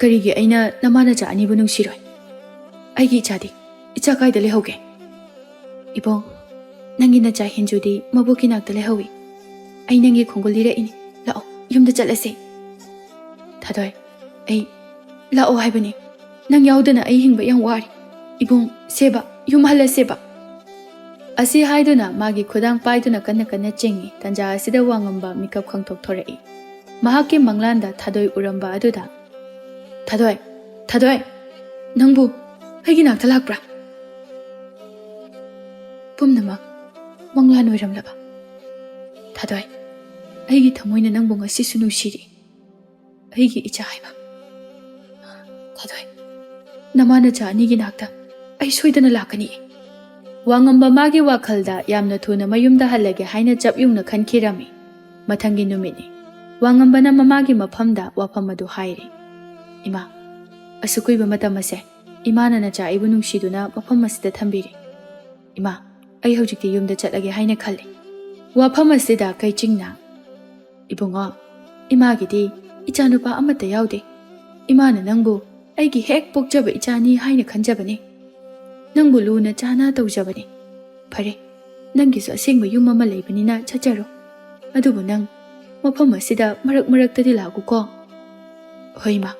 ꯀꯔꯤꯒꯤ ꯑꯩꯅ ꯅꯃꯥ ꯅꯆꯥ ꯑꯅꯤꯕꯨ ꯅꯨꯡꯁꯤꯔꯣꯏ? ꯑꯩꯒꯤ ꯏꯆꯥꯗꯤ, ꯏꯆꯥ ꯀꯥꯏꯗ ꯂꯩꯍꯧꯒꯦ?" "ꯏꯕꯨꯡ, ꯅꯪꯒꯤ ꯅꯆꯥ ꯍꯦꯟꯖꯨꯗꯤ ꯃꯕꯣꯛꯀꯤ ꯅꯥꯛꯇ ꯂꯩꯍꯧꯏ꯫ ꯑꯩ ꯅꯪꯒꯤ ꯈꯣꯡꯒꯨꯜ ꯂꯤꯔꯛꯏꯅꯤ꯫ ꯂꯥꯛꯑꯣ, ꯌꯨꯝꯗ ꯆꯠꯂꯁꯤ꯫" "ꯊꯥꯗꯣꯏ, ꯑꯩ ꯂꯥꯛꯑꯣ ꯍꯥꯏꯕꯅꯤ꯫ ꯅꯪ ꯌꯥꯎꯗꯅ ꯑꯩ ꯍꯤꯡꯕ ꯌꯥꯝ ꯋꯥꯔꯦ꯫ ꯏꯕꯨꯡ, ꯁꯦꯕ, ꯌꯨꯝ ꯍꯜꯂꯁꯦꯕ꯫" ꯑꯁꯤ ꯍꯥꯏꯗꯨꯅ ꯃꯥꯒꯤ ꯈꯨꯗꯥꯡ ꯄꯥꯏꯗꯨꯅ ꯀꯟꯅ ꯀꯟꯅ ꯆꯤꯡꯏ꯫ ꯇꯟꯖꯥ ꯑꯁꯤꯗ ꯋꯥꯉꯝꯕ ꯃꯤꯀꯞ ꯈꯪꯊꯣꯛꯊꯣꯔꯛꯏ꯫ ꯃꯍꯥꯛꯀꯤ ꯃꯪꯂꯥꯟꯗ ꯊꯥꯗꯣꯏ ꯎꯔꯝꯕ ꯑꯗꯨꯗ, "ꯊꯥꯗꯣꯏ, ꯊꯥꯗꯣꯏ, ꯅꯪꯕꯨ ꯑꯩꯒꯤ ꯅꯥꯛꯇ ꯂꯥꯛꯄ꯭ꯔꯥ?" "ꯄꯨꯝꯅꯃꯛ ꯃꯪꯂꯥꯟ ꯑꯣꯏꯔꯝꯂꯕ? ꯊꯥꯗꯣꯏ, ꯑꯩꯒꯤ ꯊꯃꯣꯏꯅ ꯅꯪꯕꯨ ꯉꯁꯤꯁꯨ ꯅꯨꯡꯁꯤꯔꯤ꯫ ꯑꯩꯒꯤ ꯏꯆꯥ ꯍꯥꯏꯕ꯫ ꯊꯥꯗꯣꯏ, ꯅꯃꯥ ꯅꯆꯥ ꯑꯅꯤꯒꯤ ꯅꯥꯛꯇ ꯑꯩ ꯁꯣꯏꯗꯅ ꯂꯥꯛꯀꯅꯤ꯫" ꯋꯥꯉꯝꯕ ꯃꯥꯒꯤ ꯋꯥꯈꯜꯗ ꯌꯥꯝꯅ ꯊꯨꯅ ꯃꯌꯨꯝꯗ ꯍꯜꯂꯒꯦ ꯍꯥꯏꯅ ꯆꯞ ꯌꯨꯡꯅ ꯈꯟꯈꯤꯔꯝꯃꯤ꯫ ꯃꯊꯪꯒꯤ ꯅꯨꯃꯤꯠꯅꯤ꯫ ꯋꯥꯉꯝꯕꯅ ꯃꯃꯥꯒꯤ ꯃꯐꯝꯗ ꯋꯥꯐꯝ ꯑꯗꯨ ꯍꯥꯏꯔꯤ꯫ "ꯏꯃꯥ, ꯑꯁꯨꯛ ꯀꯨꯏꯕ ꯃꯇꯝ ꯑꯁꯦ ꯏꯃꯥꯅ ꯅꯆꯥ ꯑꯩꯕꯨ ꯅꯨꯡꯁꯤꯗꯨꯅ ꯃꯐꯝ ꯑꯁꯤꯗ ꯊꯝꯕꯤꯔꯦ꯫ ꯏꯃꯥ, ꯑꯩ ꯍꯧꯖꯤꯛꯇꯤ ꯌꯨꯝꯗ ꯆꯠꯂꯒꯦ ꯍꯥꯏꯅ ꯈꯜꯂꯤ꯫" ꯋꯥꯐꯝ ꯑꯁꯤꯗ ꯀꯩꯆꯤꯡꯅ, "ꯏꯕꯨꯡꯉꯣ, ꯏꯃꯥꯒꯤꯗꯤ ꯏꯆꯥꯅꯨꯄꯥ ꯑꯃꯠꯇ ꯌꯥꯎꯗꯦ꯫ ꯏꯃꯥꯅ ꯅꯪꯕꯨ ꯑꯩꯒꯤ ꯍꯦꯛ ꯄꯣꯛꯆꯕ ꯏꯆꯥꯅꯤ ꯍꯥꯏꯅ ꯈꯟꯖꯕꯅꯤ꯫ ꯅꯪꯕꯨ ꯂꯨꯅ ꯆꯥꯅ ꯇꯧꯖꯕꯅꯤ꯫ ꯐꯔꯦ, ꯅꯪꯒꯤꯁꯨ ꯑꯁꯦꯡꯕ ꯌꯨꯝ ꯑꯃ ꯂꯩꯕꯅꯤꯅ ꯆꯠꯆꯔꯣ꯫ ꯑꯗꯨꯕꯨ ꯅꯪ ꯃꯐꯝ ꯑꯁꯤꯗ ꯃꯔꯛ ꯃꯔꯛꯇꯗꯤ ꯂꯥꯛꯎꯀꯣ꯫" "ꯍꯣꯏ, ꯏꯃꯥ꯫"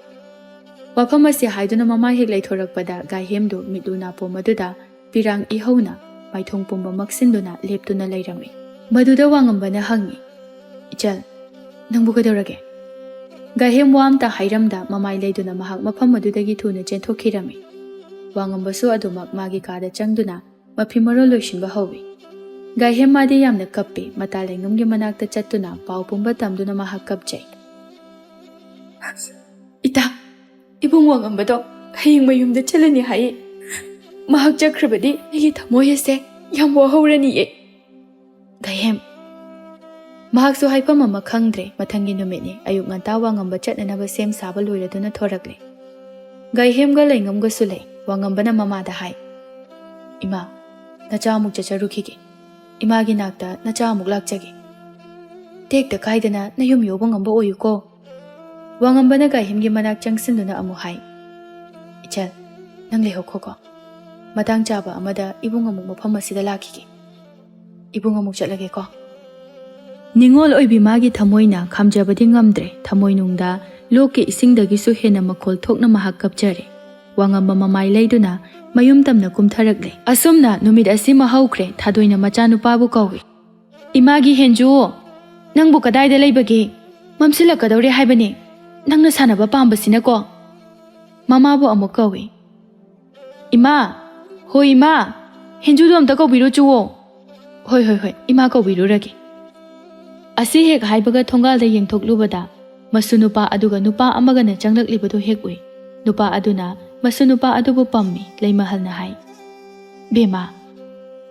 ꯋꯥꯐꯝ ꯑꯁꯤ ꯍꯥꯏꯗꯨꯅ ꯃꯃꯥ ꯍꯦꯛ ꯂꯩꯊꯣꯔꯛꯄꯗ ꯒꯥꯏꯍꯦꯝꯗꯨ ꯃꯤꯠꯂꯨ ꯅꯥꯄꯣꯝ ꯑꯗꯨꯗ ꯄꯤꯔꯥꯡ ꯏꯍꯧꯅ ꯃꯥꯏꯊꯣꯡ ꯄꯨꯝꯕ ꯃꯛꯁꯤꯟꯗꯨꯅ ꯂꯦꯞꯇꯨꯅ ꯂꯩꯔꯝꯃꯤ꯫ ꯃꯗꯨꯗ ꯋꯥꯉꯝꯕꯅ ꯍꯪꯉꯤ, "ꯏꯆꯜ, ꯅꯪꯕꯨ ꯀꯩꯗꯧꯔꯒꯦ?" ꯒꯥꯏꯍꯦꯝ ꯋꯥ ꯑꯝꯇ ꯍꯥꯏꯔꯝꯗ ꯃꯃꯥꯏ ꯂꯩꯗꯨꯅ ꯃꯍꯥꯛ ꯃꯐꯝ ꯑꯗꯨꯗꯒꯤ ꯊꯨꯅ ꯆꯦꯟꯊꯣꯛꯈꯤꯔꯝꯃꯤ꯫ ꯋꯥꯉꯝꯕꯁꯨ ꯑꯗꯨꯃꯛ ꯃꯥꯒꯤ ꯀꯥꯗ ꯆꯪꯗꯨꯅ ꯃꯐꯤ ꯃꯔꯣꯜ ꯂꯣꯏꯁꯤꯟꯕ ꯍꯧꯏ꯫ ꯒꯥꯏꯍꯦꯝ ꯃꯥꯗꯤ ꯌꯥꯝꯅ ꯀꯞꯄꯤ, ꯃꯇꯥ ꯂꯩꯉꯝꯒꯤ ꯃꯅꯥꯛꯇ ꯆꯠꯇꯨꯅ ꯄꯥꯎ ꯄꯨꯝꯕ ꯇꯝꯗꯨꯅ ꯃꯍꯥꯛ ꯀꯞꯆꯩ꯫ "ꯏꯇꯥ, ꯏꯕꯨꯡ ꯋꯥꯉꯝꯕꯗꯣ ꯍꯌꯦꯡ ꯃꯌꯨꯝꯗ ꯆꯠꯂꯅꯤ ꯍꯥꯏꯌꯦ꯫ ꯃꯍꯥꯛ ꯆꯠꯈ꯭ꯔꯕꯗꯤ ꯑꯩꯒꯤ ꯊꯃꯣꯏ ꯑꯁꯦ ꯌꯥꯝ ꯋꯥꯍꯧꯔꯅꯤꯌꯦ꯫ ꯒꯥꯏꯍꯦꯝ!" ꯃꯍꯥꯛꯁꯨ ꯍꯥꯏꯐꯝ ꯑꯃ ꯈꯪꯗ꯭ꯔꯦ꯫ ꯃꯊꯪꯒꯤ ꯅꯨꯃꯤꯠꯅꯤ꯫ ꯑꯌꯨꯛ ꯉꯟꯇꯥ ꯋꯥꯉꯝꯕ ꯆꯠꯅꯅꯕ ꯁꯦꯝ ꯁꯥꯕ ꯂꯣꯏꯔꯗꯨꯅ ꯊꯣꯔꯛꯂꯦ꯫ ꯒꯥꯏꯍꯦꯝꯒ ꯂꯩꯉꯝꯒꯁꯨ ꯂꯩ꯫ ꯋꯥꯉꯝꯕꯅ ꯃꯃꯥꯗ ꯍꯥꯏ, "ꯏꯃꯥ, ꯅꯆꯥ ꯑꯃꯨꯛ ꯆꯠꯆꯔꯨꯈꯤꯒꯦ꯫ ꯏꯃꯥꯒꯤ ꯅꯥꯛꯇ ꯅꯆꯥ ꯑꯃꯨꯛ ꯂꯥꯛꯆꯒꯦ꯫ ꯇꯦꯛꯇ ꯀꯥꯏꯗꯅ ꯅꯌꯨꯝ ꯌꯧꯕ ꯉꯝꯕ ꯑꯣꯏꯌꯨꯀꯣ꯫" ꯋꯥꯉꯝꯕꯅ ꯒꯥꯏꯍꯦꯝꯒꯤ ꯃꯅꯥꯛ ꯆꯪꯁꯤꯟꯗꯨꯅ ꯑꯃꯨꯛ ꯍꯥꯏ, "ꯏꯆꯜ, ꯅꯪ ꯂꯩꯍꯧꯈꯣꯀꯣ꯫ ꯃꯇꯥꯡ ꯆꯥꯕ ꯑꯃꯗ ꯏꯕꯨꯡ ꯑꯃꯨꯛ ꯃꯐꯝ ꯑꯁꯤꯗ ꯂꯥꯛꯈꯤꯒꯦ꯫ ꯏꯕꯨꯡ ꯑꯃꯨꯛ ꯆꯠꯂꯒꯦꯀꯣ꯫" ꯅꯤꯉꯣꯜ ꯑꯣꯏꯕꯤ ꯃꯥꯒꯤ ꯊꯃꯣꯏꯅ ꯈꯥꯝꯖꯕꯗꯤ ꯉꯝꯗ꯭ꯔꯦ꯫ ꯊꯃꯣꯏꯅꯨꯡꯗ ꯂꯣꯛꯀꯤ ꯏꯁꯤꯡꯗꯒꯤꯁꯨ ꯍꯦꯟꯅ ꯃꯈꯣꯜ ꯊꯣꯛꯅ ꯃꯍꯥꯛ ꯀꯞꯆꯔꯦ꯫ ꯋꯥꯉꯝꯕ ꯃꯃꯥꯏ ꯂꯩꯗꯨꯅ ꯃꯌꯨꯝ ꯇꯝꯅ ꯀꯨꯝꯊꯔꯛꯂꯦ꯫ ꯑꯁꯨꯝꯅ ꯅꯨꯃꯤꯠ ꯑꯁꯤꯃ ꯍꯧꯈ꯭ꯔꯦ꯫ ꯊꯥꯗꯣꯏꯅ ꯃꯆꯥꯅꯨꯄꯥꯕꯨ ꯀꯧꯏ꯫ "ꯏꯃꯥꯒꯤ ꯍꯦꯟꯖꯨ, ꯅꯪꯕꯨ ꯀꯗꯥꯏꯗ ꯂꯩꯕꯒꯦ? ꯃꯝꯁꯤꯜꯂꯛꯀꯗꯧꯔꯦ ꯍꯥꯏꯕꯅꯦ꯫ ꯅꯪꯅ ꯁꯥꯟꯅꯕ ꯄꯥꯝꯕꯁꯤꯅꯀꯣ꯫" ꯃꯃꯥꯕꯨ ꯑꯃꯨꯛ ꯀꯧꯏ꯫ "ꯏꯃꯥ! ꯍꯣꯏ ꯏꯃꯥ! ꯍꯦꯟꯖꯨꯗꯣ ꯑꯝꯇ ꯀꯧꯕꯤꯔꯨ ꯆꯨꯋꯣ꯫" "ꯍꯣꯏ, ꯍꯣꯏ, ꯍꯣꯏ, ꯏꯃꯥ ꯀꯧꯕꯤꯔꯨꯔꯒꯦ꯫" ꯑꯁꯤ ꯍꯦꯛ ꯍꯥꯏꯕꯒ ꯊꯣꯡꯒꯥꯜꯗ ꯌꯦꯡꯊꯣꯛꯂꯨꯕꯗ ꯃꯁꯨ ꯅꯨꯄꯥ ꯑꯗꯨꯒ ꯅꯨꯄꯥ ꯑꯃꯒꯅ ꯆꯪꯂꯛꯂꯤꯕꯗꯨ ꯍꯦꯛ ꯎꯏ꯫ ꯅꯨꯄꯥ ꯑꯗꯨꯅ ꯃꯁꯨ ꯅꯨꯄꯥ ꯑꯗꯨꯕꯨ ꯄꯝꯃꯤ꯫ ꯂꯩꯃꯍꯜꯅ ꯍꯥꯏ, "ꯕꯦꯝꯃ,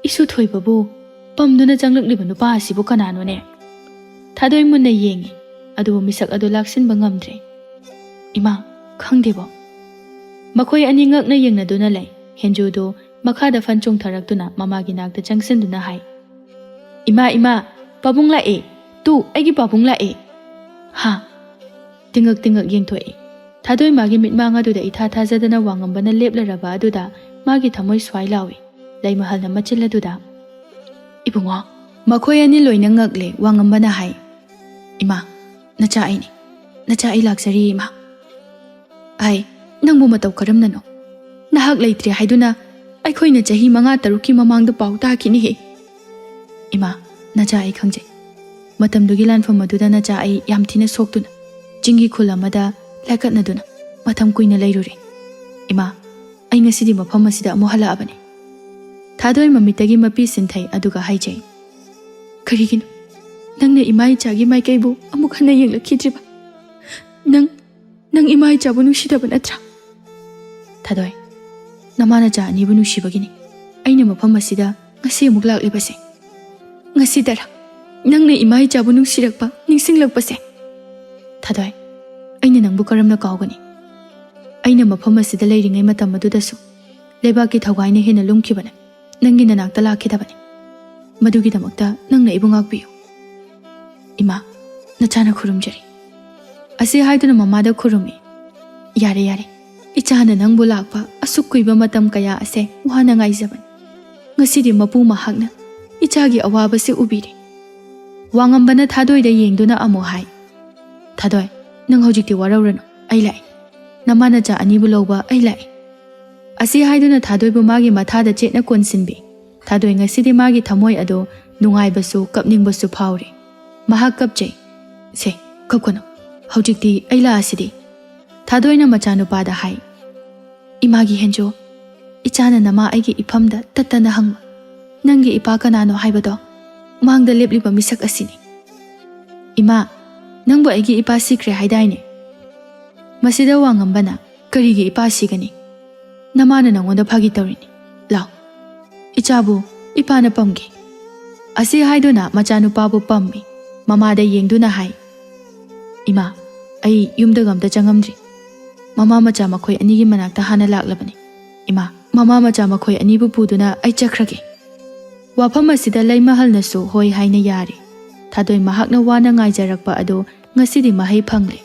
ꯏꯁꯨ ꯊꯣꯏꯕꯕꯨ ꯄꯝꯗꯨꯅ ꯆꯪꯂꯛꯂꯤꯕ ꯅꯨꯄꯥ ꯑꯁꯤꯕꯨ ꯀꯅꯥꯅꯣꯅꯦ?" ꯊꯥꯗꯣꯏ ꯃꯨꯟꯅ ꯌꯦꯡꯉꯤ, ꯑꯗꯨꯕꯨ ꯃꯤꯁꯛ ꯑꯗꯨ ꯂꯥꯛꯁꯤꯟꯕ ꯉꯝꯗ꯭ꯔꯦ꯫ "ꯏꯃꯥ, ꯈꯪꯗꯦꯕꯣ꯫" ꯃꯈꯣꯏ ꯑꯅꯤ ꯉꯛꯅ ꯌꯦꯡꯅꯗꯨꯅ ꯂꯩ꯫ ꯍꯦꯟꯖꯨꯗꯨ ꯃꯈꯥꯗ ꯐꯟ ꯆꯣꯡꯊꯔꯛꯇꯨꯅ ꯃꯃꯥꯒꯤ ꯅꯥꯛꯇ ꯆꯪꯁꯤꯟꯗꯨꯅ ꯍꯥꯏ, "ꯏꯃꯥ, ꯏꯃꯥ, ꯄꯥꯕꯨꯡ ꯂꯥꯛꯑꯦ꯫ ꯇꯨ, ꯑꯩꯒꯤ ꯄꯥꯕꯨꯡ ꯂꯥꯛꯑꯦ꯫" "ꯍꯥ?" ꯇꯤꯡꯉꯛ ꯇꯤꯡꯉꯛ ꯌꯦꯡꯊꯣꯛꯏ꯫ ꯊꯥꯗꯣꯏ ꯃꯥꯒꯤ ꯃꯤꯠꯃꯥꯡ ꯑꯗꯨꯗ ꯏꯊꯥ ꯊꯥꯖꯗꯅ ꯋꯥꯉꯝꯕꯅ ꯂꯦꯞꯂꯔꯕ ꯑꯗꯨꯗ ꯃꯥꯒꯤ ꯊꯃꯣꯏ ꯁ꯭ꯋꯥꯏ ꯂꯥꯎꯏ꯫ ꯂꯩꯃꯍꯜꯅ ꯃꯆꯤꯜ ꯑꯗꯨꯗ, "ꯏꯕꯨꯡꯉꯣ!" ꯃꯈꯣꯏ ꯑꯅꯤ ꯂꯣꯏꯅ ꯉꯛꯂꯦ꯫ ꯋꯥꯉꯝꯕꯅ ꯍꯥꯏ, "ꯏꯃꯥ, ꯅꯆꯥ ꯑꯩꯅꯤ꯫ ꯅꯆꯥ ꯑꯩ ꯂꯥꯛꯆꯔꯤ, ꯏꯃꯥ꯫" "ꯑꯩ ꯅꯪꯕꯨ ꯃꯇꯧ ꯀꯔꯝꯅꯅꯣ? ꯅꯍꯥꯛ ꯂꯩꯇ꯭ꯔꯦ ꯍꯥꯏꯗꯨꯅ ꯑꯩꯈꯣꯏꯅ ꯆꯍꯤ ꯃꯉꯥ ꯇꯔꯨꯛꯀꯤ ꯃꯃꯥꯡꯗ ꯄꯥꯎ ꯇꯥꯈꯤꯅꯤꯍꯦ꯫" "ꯏꯃꯥ, "ꯅꯆꯥ, ꯑꯩ ꯈꯪꯖꯩ꯫ ꯃꯇꯝꯗꯨꯒꯤ ꯂꯥꯟꯐꯝ ꯑꯗꯨꯗ ꯅꯆꯥ ꯑꯩ ꯌꯥꯝ ꯊꯤꯅ ꯁꯣꯛꯇꯨꯅ, ꯆꯤꯡꯒꯤ ꯈꯨꯜ ꯑꯃꯗ ꯂꯥꯏꯀꯠꯅꯗꯨꯅ ꯃꯇꯝ ꯀꯨꯏꯅ ꯂꯩꯔꯨꯔꯦ꯫ ꯏꯃꯥ, ꯑꯩ ꯉꯁꯤꯗꯤ ꯃꯐꯝ ꯑꯁꯤꯗ ꯑꯃꯨꯛ ꯍꯜꯂꯛꯑꯕꯅꯤ꯫" ꯊꯥꯗꯣꯏ ꯃꯃꯤꯠꯇꯒꯤ ꯃꯄꯤ ꯁꯤꯟꯊꯩ, ꯑꯗꯨꯒ ꯍꯥꯏꯖꯩ, "ꯀꯔꯤꯒꯤꯅꯣ ꯅꯪꯅ ꯏꯃꯥ ꯏꯆꯥꯒꯤ ꯃꯥꯏꯀꯩꯕꯨ ꯑꯃꯨꯛ ꯍꯟꯅ ꯌꯦꯡꯂꯛꯈꯤꯗ꯭ꯔꯤꯕ? ꯅꯪ, ꯅꯪ ꯏꯃꯥ ꯏꯆꯥꯕꯨ ꯅꯨꯡꯁꯤꯗꯕ ꯅꯠꯇ꯭ꯔꯥ?" "ꯊꯥꯗꯣꯏ, ꯅꯃꯥ ꯅꯆꯥ ꯑꯅꯤꯕꯨ ꯅꯨꯡꯁꯤꯕꯒꯤꯅꯤ ꯑꯩꯅ ꯃꯐꯝ ꯑꯁꯤꯗ ꯉꯁꯤ ꯑꯃꯨꯛ ꯂꯥꯛꯂꯤꯕꯁꯦ꯫ ꯉꯁꯤꯗꯔ ꯅꯪꯅ ꯏꯃꯥ ꯏꯆꯥꯕꯨ ꯅꯨꯡꯁꯤꯔꯛꯄ, ꯅꯤꯡꯁꯤꯡꯂꯛꯄꯁꯦ? ꯊꯥꯗꯣꯏ, ꯑꯩꯅ ꯅꯪꯕꯨ ꯀꯔꯝꯅ ꯀꯥꯎꯒꯅꯤ? ꯑꯩꯅ ꯃꯐꯝ ꯑꯁꯤꯗ ꯂꯩꯔꯤꯉꯩ ꯃꯇꯝ ꯑꯗꯨꯗꯁꯨ ꯂꯩꯕꯥꯛꯀꯤ ꯊꯧꯒꯥꯏꯅ ꯍꯦꯟꯅ ꯂꯨꯝꯈꯤꯕꯅ ꯅꯪꯒꯤ ꯅꯅꯥꯛꯇ ꯂꯥꯛꯈꯤꯗꯕꯅꯤ꯫ ꯃꯗꯨꯒꯤꯗꯃꯛꯇ ꯅꯪꯅ ꯑꯩꯕꯨ ꯉꯥꯛꯄꯤꯌꯨ꯫ ꯏꯃꯥ, ꯅꯆꯥꯅ ꯈꯨꯔꯨꯝꯖꯔꯤ꯫" ꯑꯁꯤ ꯍꯥꯏꯗꯨꯅ ꯃꯃꯥꯗ ꯈꯨꯔꯨꯝꯃꯤ꯫ "ꯌꯥꯔꯦ, ꯌꯥꯔꯦ꯫ ꯏꯆꯥꯅ ꯅꯪꯕꯨ ꯂꯥꯛꯄ ꯑꯁꯨꯛ ꯀꯨꯏꯕ ꯃꯇꯝ ꯀꯌꯥ ꯑꯁꯦ ꯋꯥꯅ ꯉꯥꯏꯖꯕꯅꯤ꯫ ꯉꯁꯤꯗꯤ ꯃꯄꯨ ꯃꯍꯥꯛꯅ ꯏꯆꯥꯒꯤ ꯑꯋꯥꯕꯁꯤ ꯎꯕꯤꯔꯦ꯫" ꯋꯥꯉꯝꯕꯅ ꯊꯥꯗꯣꯏꯗ ꯌꯦꯡꯗꯨꯅ ꯑꯃꯨꯛ ꯍꯥꯏ, "ꯊꯥꯗꯣꯏ, ꯅꯪ ꯍꯧꯖꯤꯛꯇꯤ ꯋꯥꯔꯧꯔꯅꯨ, ꯑꯩ ꯂꯥꯛꯏ꯫ ꯅꯃꯥ ꯅꯆꯥ ꯑꯅꯤꯕꯨ ꯂꯧꯕ ꯑꯩ ꯂꯥꯛꯏ꯫" ꯑꯁꯤ ꯍꯥꯏꯗꯨꯅ ꯊꯥꯗꯣꯏꯕꯨ ꯃꯥꯒꯤ ꯃꯊꯥꯗ ꯆꯦꯠꯅ ꯀꯣꯟꯁꯤꯟꯕꯤ꯫ ꯊꯥꯗꯣꯏ ꯉꯁꯤꯗꯤ ꯃꯥꯒꯤ ꯊꯃꯣꯏ ꯑꯗꯣ ꯅꯨꯡꯉꯥꯏꯕꯁꯨ ꯀꯞꯅꯤꯡꯕꯁꯨ ꯐꯥꯎꯔꯦ꯫ ꯃꯍꯥꯛ ꯀꯞꯆꯩ꯫ "ꯁꯦ, ꯀꯞꯀꯅꯨ꯫ ꯍꯧꯖꯤꯛꯇꯤ ꯑꯩ ꯂꯥꯛꯑꯁꯤꯗꯤ꯫" ꯊꯥꯗꯣꯏꯅ ꯃꯆꯥꯅꯨꯄꯥꯗ ꯍꯥꯏ, "ꯏꯃꯥꯒꯤ ꯍꯦꯟꯖꯣ, ꯏꯆꯥꯅ ꯅꯃꯥ ꯑꯩꯒꯤ ꯏꯐꯝꯗ ꯇꯠꯇꯅ ꯍꯪꯕ, ꯅꯪꯒꯤ ꯏꯄꯥ ꯀꯅꯥꯅꯣ ꯍꯥꯏꯕꯗꯣ ꯃꯥꯡꯗ ꯂꯦꯞꯂꯤꯕ ꯃꯤꯁꯛ ꯑꯁꯤꯅꯤ꯫" "ꯏꯃꯥ, ꯅꯪꯕꯨ ꯑꯩꯒꯤ ꯏꯄꯥ ꯁꯤꯈ꯭ꯔꯦ ꯍꯥꯏꯗꯥꯏꯅꯦ?" ꯃꯁꯤꯗ ꯋꯥꯉꯝꯕꯅ, "ꯀꯔꯤꯒꯤ ꯏꯄꯥ ꯁꯤꯒꯅꯤ? ꯅꯃꯥꯅ ꯅꯉꯣꯟꯗ ꯐꯥꯒꯤ ꯇꯧꯔꯤꯅꯤ꯫ ꯂꯥꯎ, ꯏꯆꯥꯕꯨ ꯏꯄꯥꯅ ꯄꯝꯒꯦ꯫" ꯑꯁꯤ ꯍꯥꯏꯗꯨꯅ ꯃꯆꯥꯅꯨꯄꯥꯕꯨ ꯄꯝꯃꯤ꯫ ꯃꯃꯥꯗ ꯌꯦꯡꯗꯨꯅ ꯍꯥꯏ, "ꯏꯃꯥ, ꯑꯩ ꯌꯨꯝꯗꯒ ꯑꯝꯇ ꯆꯪꯉꯝꯗ꯭ꯔꯤ꯫ ꯃꯃꯥ ꯃꯆꯥ ꯃꯈꯣꯏ ꯑꯅꯤꯒꯤ ꯃꯅꯥꯛꯇ ꯍꯥꯟꯅ ꯂꯥꯛꯂꯕꯅꯤ꯫ ꯏꯃꯥ, ꯃꯃꯥ ꯃꯆꯥ ꯃꯈꯣꯏ ꯑꯅꯤꯕꯨ ꯄꯨꯗꯨꯅ ꯑꯩ ꯆꯠꯈ꯭ꯔꯒꯦ꯫" ꯋꯥꯐꯝ ꯑꯁꯤꯗ ꯂꯩꯃꯍꯜꯅꯁꯨ ꯍꯣꯏ ꯍꯥꯏꯅ ꯌꯥꯔꯦ꯫ ꯊꯥꯗꯣꯏ ꯃꯍꯥꯛꯅ ꯋꯥꯅ ꯉꯥꯏꯖꯔꯛꯄ ꯑꯗꯨ ꯉꯁꯤꯗꯤ ꯃꯍꯩ ꯐꯪꯂꯦ꯫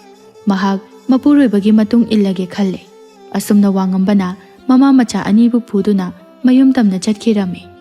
ꯃꯍꯥꯛ ꯃꯄꯨꯔꯣꯏꯕꯒꯤ ꯃꯇꯨꯡ ꯏꯜꯂꯒꯦ ꯈꯜꯂꯦ꯫ ꯑꯁꯨꯝꯅ ꯋꯥꯉꯝꯕꯅ ꯃꯃꯥ ꯃꯆꯥ ꯑꯅꯤꯕꯨ ꯄꯨꯗꯨꯅ ꯃꯌꯨꯝ ꯇꯝꯅ ꯆꯠꯈꯤꯔꯝꯃꯤ꯫